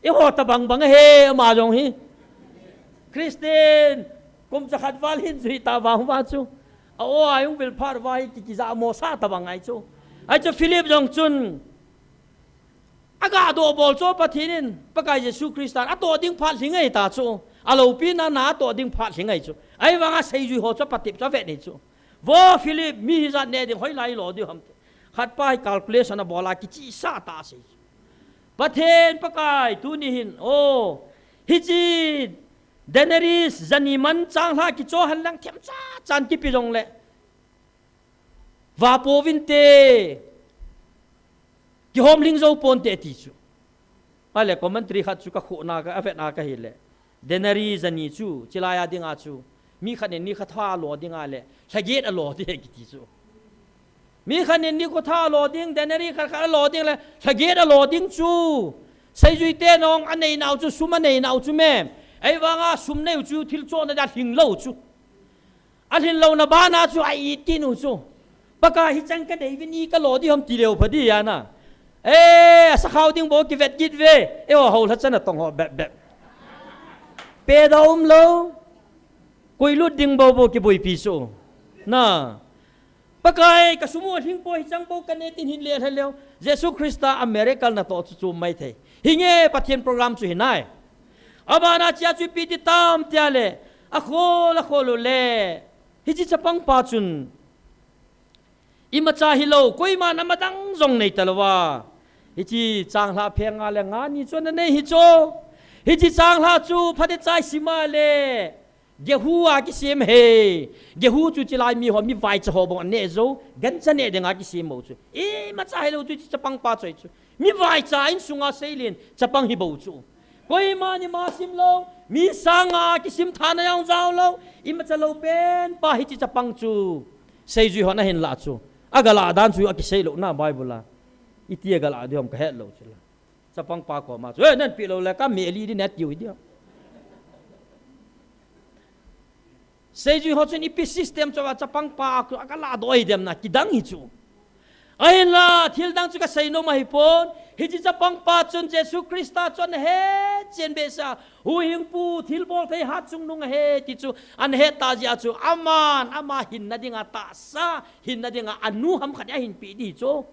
Eiho tabang bang ahi ama jong hi. Christian, kum chakhat val hin jui ta vang uva chu. A o a jong vil phat uva hi ki, kija mo sa tabang ahi chu. Ahi chu Philip jong chun. Aga doh bol chu Pathen in, Pakai Jesu Christa in, atoh ding phat lhing ahi ta chu. Aloupina na atoh ding phat lhing ahi chu. Ahivanga seijui ho chu apatep chu avet nei chu. Vo Philip, mi hijat neh ding hoilai lo diu ham te. Khat pa hi calculation abol a kichihsah tah asei. Pathen Pakai tuni hin, o, hiche denarius jani man changlhah kicho hen lang themcha chan kipe jongle. Vah pouvin te, kihom lhing jou ponte ti chu. Ahile commentary khat chu kakhuhna ka, avetna ka hile. Denarius jani chu, chilai a dinga chu. Mi khat in nikho thah alo dinga le, lhaget alo ding kiti chu. Mi khat in nikho thah alo ding, denarius khat khat alo ding le, lhaget alo ding chu. Seijui te nong anei nau chu, sum anei nau chu me. Ahivanga sum neiu chu, thil chohna dia lhing lou chu. Alhin louna bana chu a-it kit u chu. Pakai hicheng kanei uvin i kalo ding ham ti leu pha di ana. Eh, asakhao ding bou kivet kit ve. Eiho lhachan atong ho bep bep. Pe da um lou. Koi lut ding bou bou kiboipi chu. Na. Pakai kasum u alhing poi hicheng bou kanei tin hin le lha leu. Jesu Christa a miracle natoh chu chu mai thei. Hinge Pathen program chu hinai. Abana chia chu ipi ti tam tia le, akhol, akhol u le. Hiche chapang pa chun, imacha hilou, koiman amadang jong nei talouva. Hiche changlhah pheng nga le nga ni chu ana nei hi chu. Hiche changlhah chu phatecha isima le. Gehu a kisem he. Gehu chu chilai mi ho, mi vaicha ho bou aneh jou. Gancha neh dinga kisem bou chu. Imacha hilou chu hiche chapang pa chu ahi chu. Mi vaicha insunga seilin chapang hi bou chu. Koiman ima sim lou, mi sanga kisim thana jong jao lou, imacha lou pen pa hiche chapang chu. Seijui hon ahin lah chu. Aga lah dan chu akisei lou na Bible a. Iti aga lah ding ham kahet lou chu la. Chapang pa koma chu. Eh, nang pe lou le kameh li ding nati u hi ding. Seijui ho chun ipi system chu a chapangpa a, a kala doh ahi dem na, kidang hi chu. Ahinla, thil dang chu kasei nom ahi pon, hiche chapangpa chun Jesu Christa chu ana he chen behseh a, huhhingpu, thilbol thei hatchungnung ahi ti chu ana het tah jeh a chu, aman, ama hinna dinga tahsa, hinna dinga anu ham khat ahin pe di chu.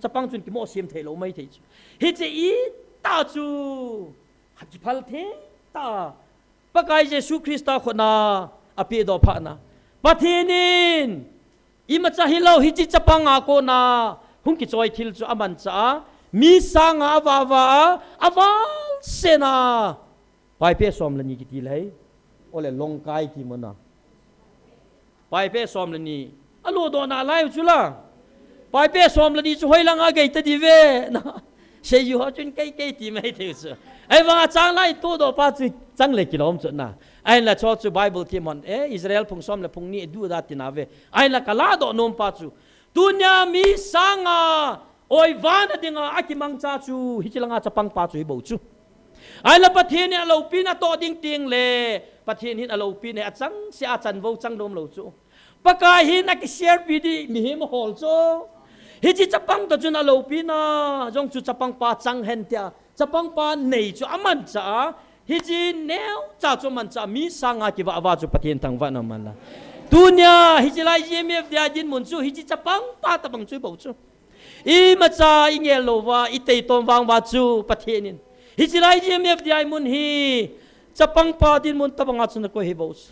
Chapang chun kimoh sem thei lou maithei chu. Hiche itah chu, akiphal thei tah. Pakai Jesu Christa khut na apedoh phat na, Pathen in imacha hilou, hiche chapang a kona hung kichoi thil chu amanchah a, mi sanga avava a, aval sena. Paipe som le ni kiti lei. Ole longkai ti mona. Paipe som le ni. Alo doh nalai u chu la. Paipe som le ni chu hoilang a gei ta di ve. Na. Seijui ho chun kei kei ti maithei u chu. Ahivang a chang lai todoh pa chu chang le kilom chu na. Ahinla chu chu Bible ti mon. Eh, Israel phung som le phung ni du da ti na ve. Ahinla kala doh nom pa chu. Tunia mi sanga oiva na dinga akimangcha chu, hiche langa chapangpa chu hi bou chu. Ahinla Pathen in aloupina toh ding teng le, Pathen hin aloupina achangseh a chanvo chang nom lou chu. Pakai hin akishare pi di mihem ahol chu. Hiche chapang toh chun aloupina jong chu chapangpa chang hen tia, chapangpa nei chu amanchah a, hiche neocha chu amanchah a, mi sanga kivahva chu Pathen thangvah na man la. Tunia, hiche lai G M F D I dinmun chu, hiche chapangpa tabang chu hi bou chu. Imacha ingel louva, iteitom vangva chu Pathen in. Hiche lai G M F D I mun hi, chapangpa dinmun tabanga chu nakoi hi bou chu.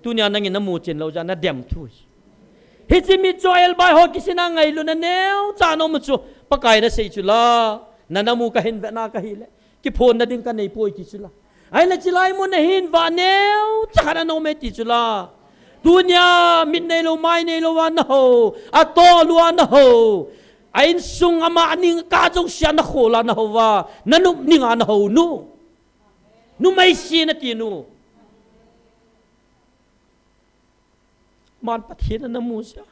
Tunia nangin namu chen lou jeh a nadem thu hi. Hiche mi chu elbai ho kisina ngailutna neocha na um chu, Pakai nasei chu la, na namu kahin vetna kahi le. Kiphonna ding kanei poi ti chu la. Ahinla hiche lai mun a hin vah neocha khat ana um e ti chu la. Tunia mit neilou, mai neilou a nahou, atoh lou a nahou. A insung ama aning kah jousea nakhol a nahou va, nanop ning a nahou nu. Numei si nati nu. Man Pathen ana mu jeh a.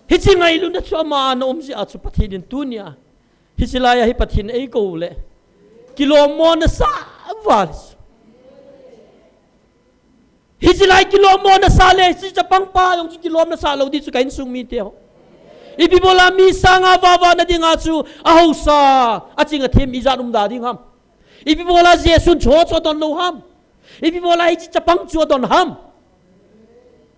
Hiche ngailutna chu ama ana um jeh a chu Pathen in tunia. Hiche lai a hi Pathen eikou le. Kilom mo nasa val chu. Hiche lai kilom mo nasa le, hiche chapangpa jong chu kilom nasa lou di chu ka insung mite ho. Ipi bola mi sanga vava na dinga chu, ahaosa, aching athem ijat um da ding ham. Ipi bola Jesun chu ho chu adon lou ham. Ipi bola hiche chapang chu adon ham.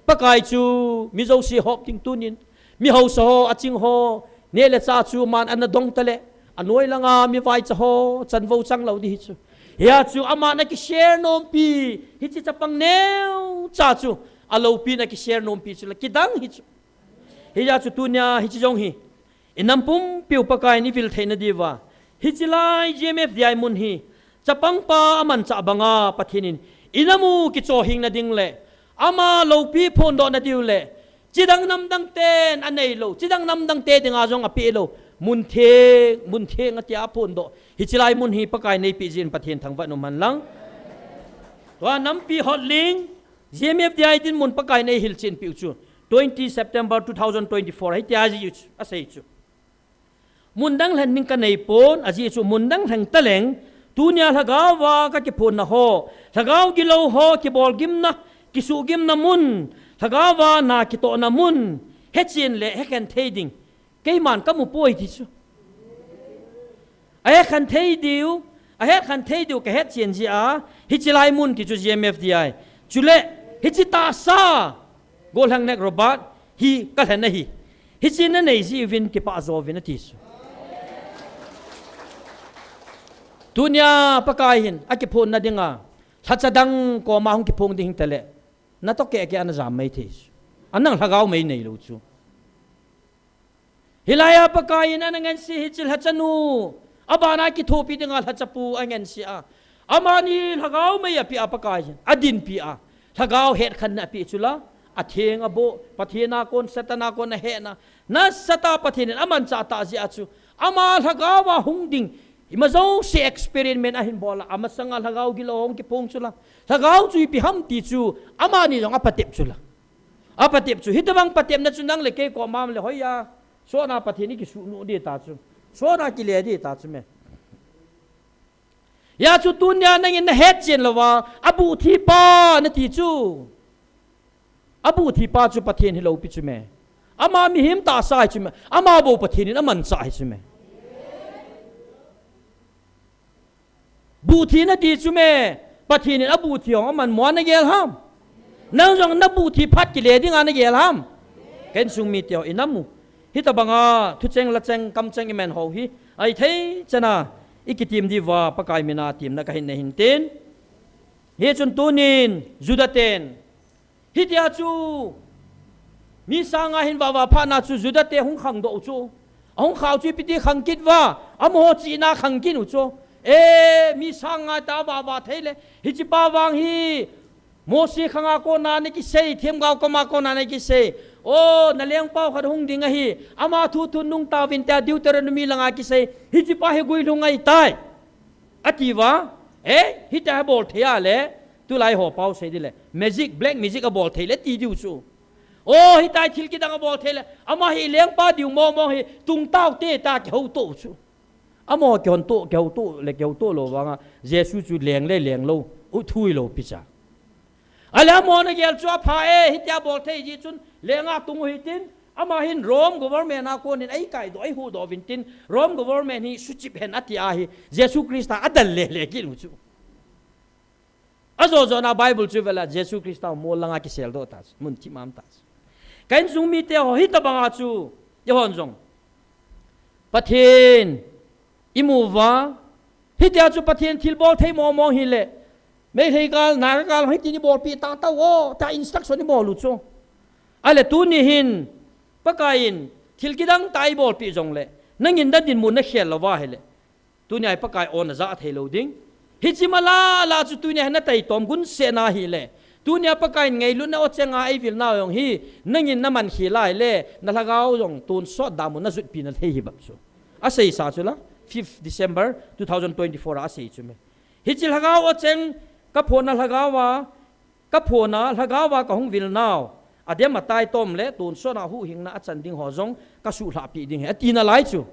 Pakai chu mi jouse hop ding tunin. Mi haosa ho, aching ho, neh le chah chu man ana dong ta le. Anoi langa mi vaicha ho, chanvo chang lou di hi chu. Hia chu aman akishare nompi, hiche chapang neocha chu, aloupin akishare nompi chu la kidang hi chu. Hia chu tunia hiche jong hi. I nam pumpiu Pakai in i vil theina diuva. Hiche lai G M F D I mun hi. Chapangpa amanchah banga Pathen in. I namu kichohing na ding le. Ama loupi phondoh na diu le. Chidang namdang ten anei lou. Chidang namdang te dinga jong apeh lou. Mun theng, mun theng atia aphondoh. Hiche lai mun hi Pakai in eipeh jeh in Pathen thangvah in um hen lang. Tua nampi hotling. G M F D I dinmun Pakai in eihil chen piu chu. Twenty September two thousand twenty-four. Hitia ji chu. Asei chu. Mun dang lhen ding kanei pon, ajeh chu mun dang lheng taleng, tunia lhagao a kakiphonna ho, lhagao gilou ho, kibolgimna, kisuhgimna mun, lhagao a na kitohna mun, hechen le hekhen thei ding, keiman kamu poi ti chu. Ahekhen thei diu, ahekhen thei diu kahet chen jeh a, hiche lai mun ti chu G M F D I. Chule, hiche tahsa, Golhang Nek Robert, hi kalhen ahi. Hiche nanei jeh uvin kipah jo uvin ati chu. Tunia Pakai hin akiphonna dinga, lhacha dang koma hung kiphong ding hita le, natoh keh keh ana jam mai thei chu. Anang lhagao mei neilou chu. Hilai a Pakai in ana ngense hiche lhachanu, abana kithopi dinga lhachapu angense a. Amani lhagao mei apeh a Pakai in, adinpi a. Lhagao hetkhenna apeh chu la, atheng aboh, Pathen a kon, Satan a kon ahehna. Nasatah a Pathen in amanchah tah jeh a chu. Ama lhagao a hung ding, ima jouse experiment ahin bol a, amasanga lhagao gilou hung kiphong chu la. Lhagao chu ipi ham ti chu, amani jong apatep chu la. Apatep chu, hitobang patepna chu nang le kei koma le hoiya. Sona Pathen in kisuhnuh di ta chu. Sona kile di ta chu me. Hia chu tunia nangin nahet chen louva, abuh thipa nati chu. Abuh thipa chu Pathen hilou pi chu me. Ama mihem tahsa hi chu me. Ama bou Pathen in amanchah hi chu me. Buh thi nati chu me. Pathen in abuh thi hong aman mo nagel ham. Nang jong nabuh thi phat kile dinga nagel ham. Ka insung mite ho inam u. Hitobanga thucheng, lacheng, kamcheng iman ho hi. Ahithei chana ikitim diuva Pakai mina timna kahin nei hin tin. Hichun tunin Juda ten. Hitia chu mi sanga hin vava phatna chu Juda te hung khangdoh u chu. Ahung khau chu ipi ti khangkit uva, amaho chihna khangkit u chu. E, mi sanga ta vava thei le. Hichepa vang hi Mosi khanga kona nakisei, themgao koma kona nakisei. O, nalengpa khat hung ding ahi. Ama thu thu nung tauvin tia Deuteronomy langa kisei. Hichepa hi guilhung ahitai. Atiuva, e, hitia hi abol thei a le, tulai ho pao sei di le, magic, black magic abol thei le ti diu chu. O, hitia hi thil kidang abol thei le, ama hi lengpa diu momo hi, tungtao te ta kihouto u chu. Amaho kihouto, kihouto le kihouto lou vanga, Jesu chu leng le leng lou, u thui lou pi cha. Ale amaho nagel chu apha e, hitia bol thei ji chun, lenga tung u hitin, ama hin Rome government a konin eikaidoh, eihuhdoh uvin tin, Rome government hi suchip hen ati ahi, Jesu Christa adal lele kit u chu. Ajo jona Bible chu vela Jesu Christa mol langa kiseldoh ta chu, mun thim a um ta chu. Ka insung mite ho hitobanga chu, eihon jong. Pathen, imu uva, hitia chu Pathen thilbol thei mong mong hile, Meitei gal, Naga gal, hitin ibolpeh tang tao o, tia instruction ibol u chu. Ale tuni hin, Pakai in, thil kidang tah ibolpeh jongle, nangin nadinmun nakhel louva hile. Tunia hi Pakai o najah thei lou ding. Hiche mala la chu tunia hi nataitom gunsetna hile. Tunia Pakai in ngailutna o chenga eivil nau jong hi, nangin naman khel a hile, nalhagao jong tonsot damun najutpi na thei hi bap chu. Aseisa chu la, fifth December two thousand twenty-four a asei chu me. Hiche lhagao a cheng, kaphona lhagao a, kaphona lhagao a kahung vil nau. Adem ataitom le, tonsot a huhhingna achan ding ho jong, kasuhlhahpi ding ahi, ati nalai chu.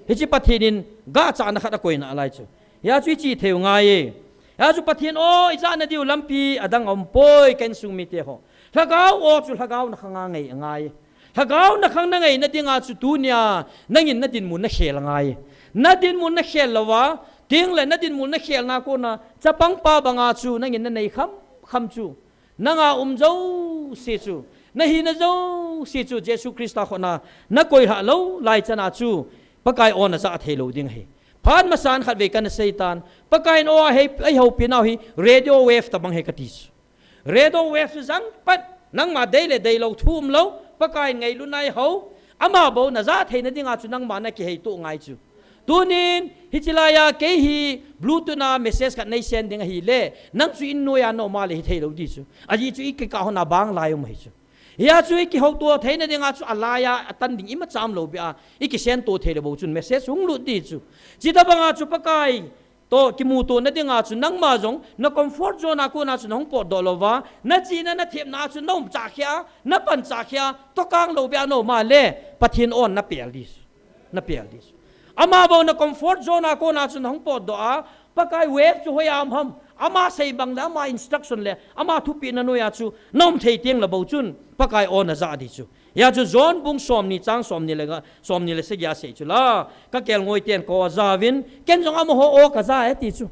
Hiche Pathen in, gachahna khat akoi nalai chu. Hia chu iche thei u ngai e. Hia chu Pathen o, ijah nadiu lampi, adang aumpoi, ka insung mite ho. Lhagao o chu lhagao nakhanga ngai angai. Lhagao nakhang nangaina dinga chu tunia, nangin nadinmun nakhel angai. Nadinmun nakhel louva, tengle nadinmun nakhelna kona, chapang pa banga chu nangin nanei kham, kham chu. Nanga um jouse chu, nahina jouse chu, Jesu Christa khutna, nakoilhah lou, lai chana chu, Pakai o najah thei lou ding ahi. Phat masan khatvei kana seitan, Pakai in o a hei, eihoupi nau hi, radio wave tobang ahi kati chu. Radio wave chu jang pat, nangma dei le deilou thu umlou, Pakai in ngailutna eihou, ama bou najah theina dinga chu nangma nakiheito ngai chu. Tunin, hiche laiya kei hi Bluetooth a message khat nei send ding ahile, nang chu in noiya naum a le hithei lou di chu. Ajeh chu ikikah hon a bang lai um ahi chu. Hia chu ikihouto theina dinga chu alaiya atan ding imacha umlou beh a, ikisend to thei le bou chun message hung lut di chu. Chutobanga chu Pakai toh kimutona dinga chu nangma jong na comfort zone a kona chu nahung potdoh louva, nachihna nathepna a chu naumcha khia, napancha khia, tokang lou beh a naum a le, Pathen on napel di chu. Napel di chu. Ama bou na comfort zone a kona chu nahung potdoh a, Pakai wave chu hoiya um ham, ama sei bang le, ama instruction le, ama thupehna noiya chu naum thei teng le bou chun, Pakai o najah di chu. Hia chu John bung somni chang somni le nga, somni le sagi a asei chu la. Kakelngoi ten kou ajauvin, ken jong amaho o kaja e ati chu.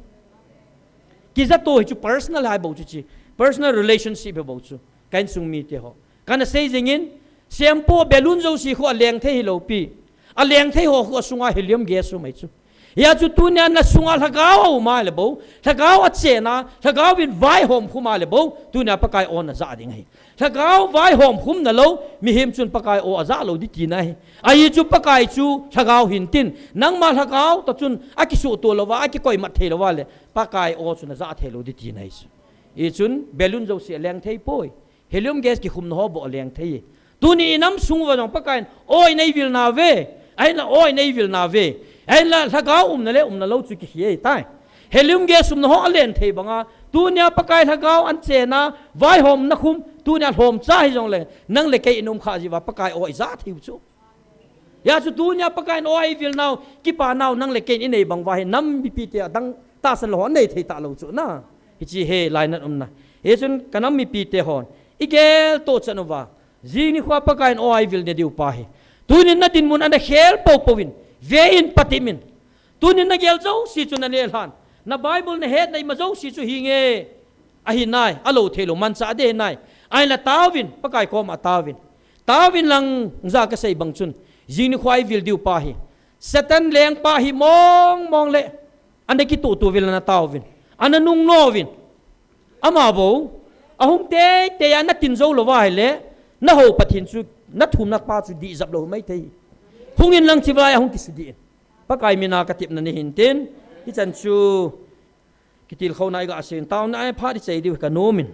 Kijato hi chu personal ahi bou chu chi. Personal relationship ahi bou chu. Ka insung mite ho. Kana sei jingin, sempo balloon jouse khu aleng thei hilou pi. Aleng thei ho khu asunga helium gas um ahi chu. Hia chu tunia nasunga lhagao aum a le bou, lhagao achen a, lhagao in vaihom khum a le bou, tunia Pakai o najah ding ahi. Lhagao vaihom khumna lou, mihem chun Pakai o ajah lou di tina ahi. Ahi chu Pakai chu lhagao hintin, nangma lhagao toh chun akisuhto louva, akikoimat thei louva le, Pakai o chu najah thei lou di tina ahi chu. Hichun balloon jouse aleng thei poi. Helium gas kikhumna ho bou aleng thei. Tuni inam sung uva jong Pakaiyin, o in eivil nauve. Ahinla o in eivil nauve. Ahinla lhagao umna le umna lou chu kikhel tai. Helium gas umna ho alen thei banga. Tunia Pakai lhagao anchen a, vaihomna khum, tunia lhomcha hijongle, nang le kei in um kha jiuva Pakai o ija thei u chu. Hia chu tunia Pakaiyin o eivil nau, kipa nau nang le kei in inei bang uva hi nam mipite adang tahsan lou ho nei thei talou chu na. Hiche hi lainat umna. Hichun ka nam mipite hon, igel toh chan uva, jing nikho Pakaiyin aw eivilna diu pa hi, tunin nadinmun ana khel poupou vin, vein, patepin. Tunin nagel jouse chu nalelhan, na Bible nahet na ima jouse chu hinge, ahinai, alou theilou manchah ding ahinai. Ahinla taovin, Pakai koma taovin. Taovin lang, ja kasei bang chun, jing nikho eivil diu pa hi, Satan lengpa hi mong mong le, ana kitoh toh uvin, ana taovin, ana nungnouvin. Ama bou, ahung teitei a natin jou lou va ahile, nahou Pathen chu, nathumna pa chu dih jap lou mai thei. Hungin lang, chulai ahung kisudih in. Pakai mina katepna nahin tin, hichan chu kitilkhouna iga seiyin, taona a phat ichai diu kanom in.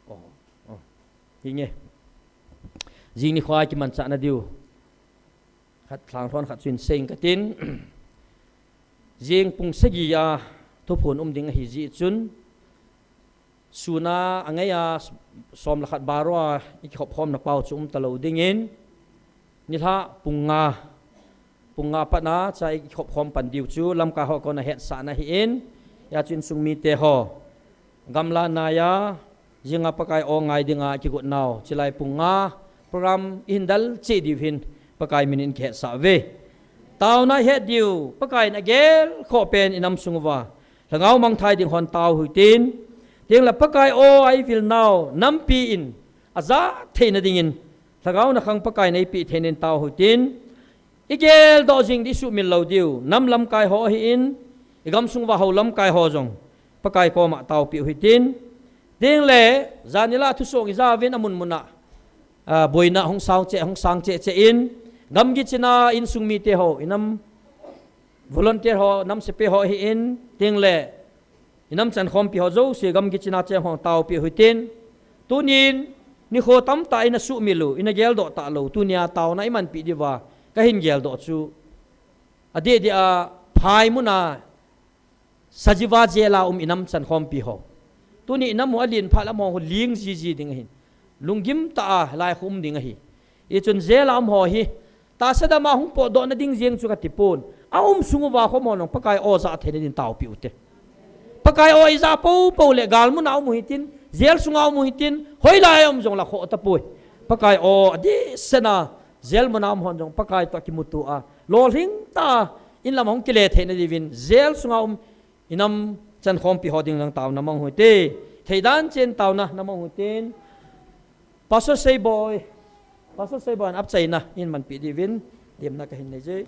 Oh, oh. Hinge. Jing nikho kimanchahna diu. Khat lhang lhon khat chun seiyin katin. Jing pung sagi a thuphon um ding ahi jeh chun, suna angaiya som le khat baroa ikikhop khomna pau chu um talou dingin, nilhah pung nga, pung nga patna cha ikikhop khom pan diu chu lamkai ho kona hetsahna ahin, hijeh chun insung mite ho, gamla naiya, jinga Pakai aw ngai dinga kigot nau, chulai pung nga program ihin del cheh diu hin Pakai minin kihetsah uve. Taona ihet diu, Pakaiyin agel khoh pen inam sung uva lhagao mangthai ding hon tao uhitin. Tengle Pakai aw eivil nau nampi in ajah theina dingin, lhagao nakhang Pakaiyin eipeh theina in tao uhitin. Igel doh jing ding, isuhmil lou diu nam lamkai ho ahin, igamsung uva hou lamkai ho jong Pakai koma taopeh uhitin. Tengle, janhila thusong ija uvin amun muna, ah, boina hung sang cheh, hung sang cheh cheh in, gamgi china insung mite ho, inam volunteer ho, nam sepai ho ahin, tengle, inam chankhompi ho jouse, gamgi china cheng ho taopeh uhitin. Tunin, nikho tamtah ina suhmil u, ina geldoh talou, tunia taona imanpi diuva kahin geldoh chu, adeh deh a, phai muna Sajiwa jail a um inam chankhompi ho, tuni inam u alen phat le amaho ling jiji ding ahin, lunggim tah a lai khu um ding ahi. Hichun jail a um ho hi, tahsa dama hung potdoh na ding jeng chu katipon, aum sung uva khom ho jong Pakai aw jah theina din taopeh ute. Pakai aw ija poupou le, gal muna um uhitin, jail sunga um uhitin, hoilai a um jongle khoh tapoi. Pakai aw adehsetna, jail muna um hon jong Pakai toh kimuto a, lolhing tah a, inlam hung kile theina diuvin, jail sunga um inam chankhompi ho ding lang taona mang uhite. Theidan chen taona namang uhitin. Pastor Seiboi, Pastor Seiboi in achaina in manpi diuvin, demna kahin nei je.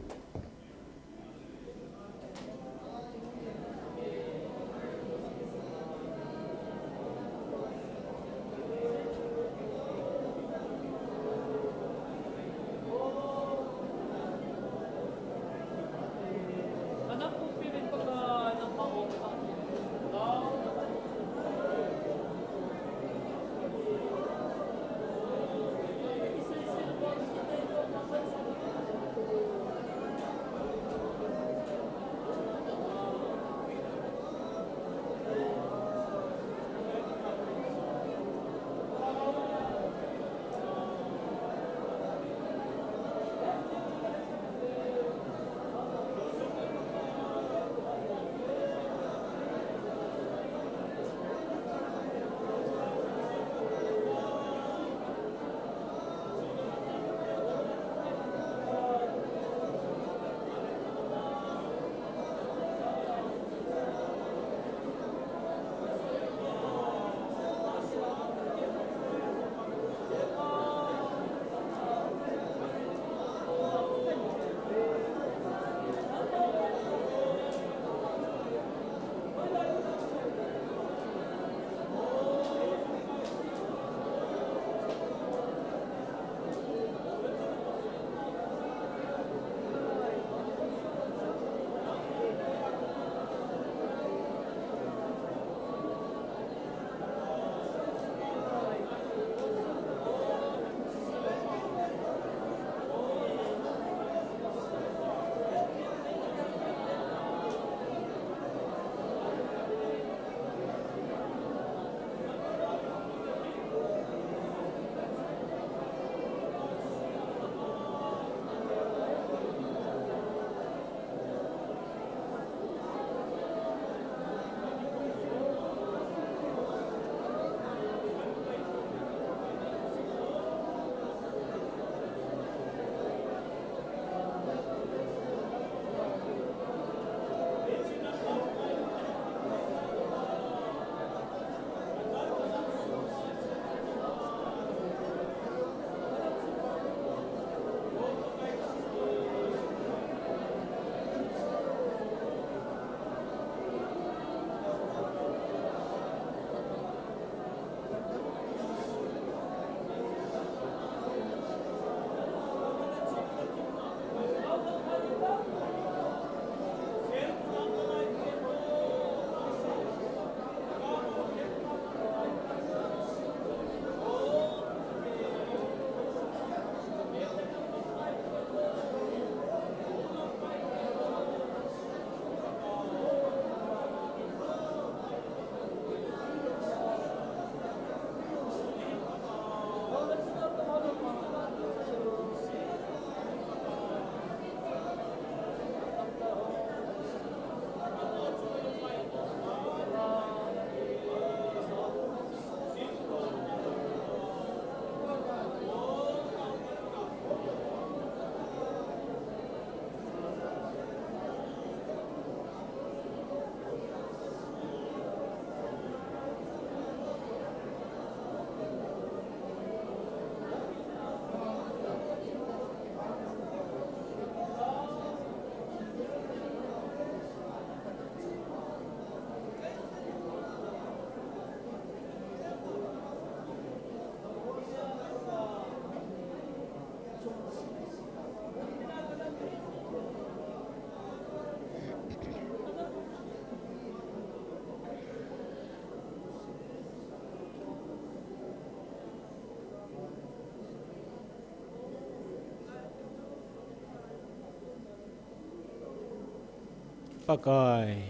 Pakai,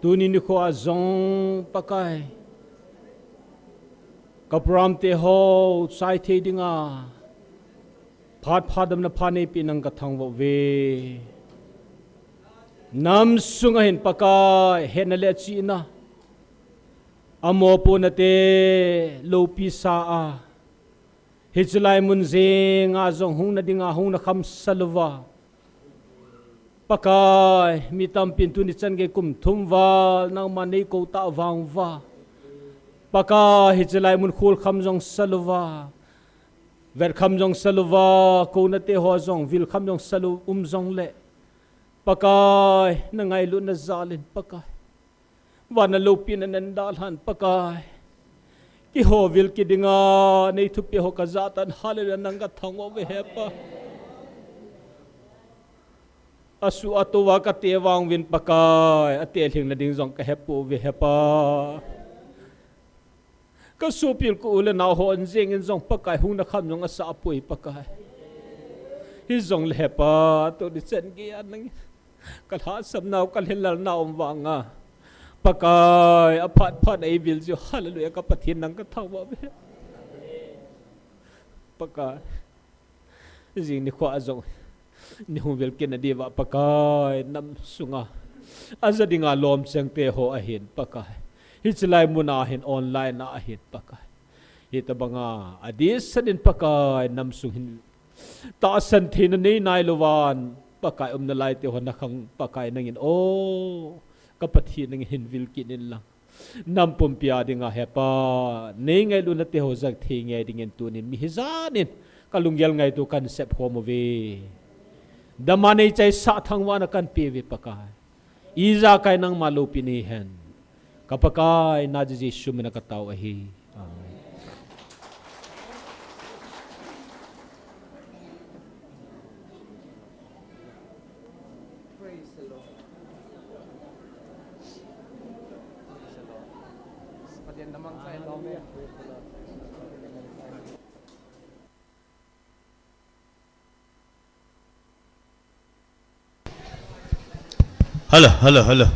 tuni nikho a jong Pakai, ka program te ho chai thei dinga phat phat damna pha neipi nang ka thangvah uve. Nam sunga hin Pakai, hetna le chihna, amopohna te loupi sa a, hiche lai mun jeng a jong hungna dinga hungna khamsal uva, Pakai, mi tampin tuni chan gei kum thum val nangma nei kou tah vang uva, Pakai, hiche lai mun khol kham jong sal uva, vet kham jong sal uva, kouna te ho jong vil kham jong sal u um jongle, Pakai, na ngailutna jal in Pakai, van a loupina nan dalhan Pakai, keiho vil kit dinga nei thupeh ho ka jahtan, hallelujah, nang ka thangvah uve Hepa. Asuh atouva ka te vang uvin Pakai, atelhing na ding jong ka hepouve Hepa. Ka sopil ka u le nao hon jeng in jong Pakai, hungna kham jong asah poi Pakai. Hijongle Hepa, tuni chan gei a nang ka lhahsam nau, ka lhinlel nau um vanga, Pakai, aphat phat a eivil jiu, hallelujah, ka Pathen nang ka thangvah uve. Pakai, jing nikho a jong nei hung vil kit na diuva Pakai, nam sunga aja dinga lom cheng te ho ahin Pakai, hiche lai mun a hin online a ahin Pakai, hitobanga adehset in Pakai, nam sung hin tahsan theina nei nai lou van Pakai, umna lai te ho na khang Pakai, nangin o ka Pathen, nangin hin vil kit in lang, nam pumpi a dinga Hepa, nei ngailutna te ho jang thei ngai dingin tunin mi hijan in ka lunggel ngaito kan sep khom uve. Dama nei chaisah thangvahna kan pe uve Pakai. Ijakai nangma loupina nei hen. Ka Pakai, Nazareth Jesu min a ka tao ahi. Amen. Praise the Lord. Praise the Lord. Pathen na mangcha hen. Amen. Hello, hello, hello.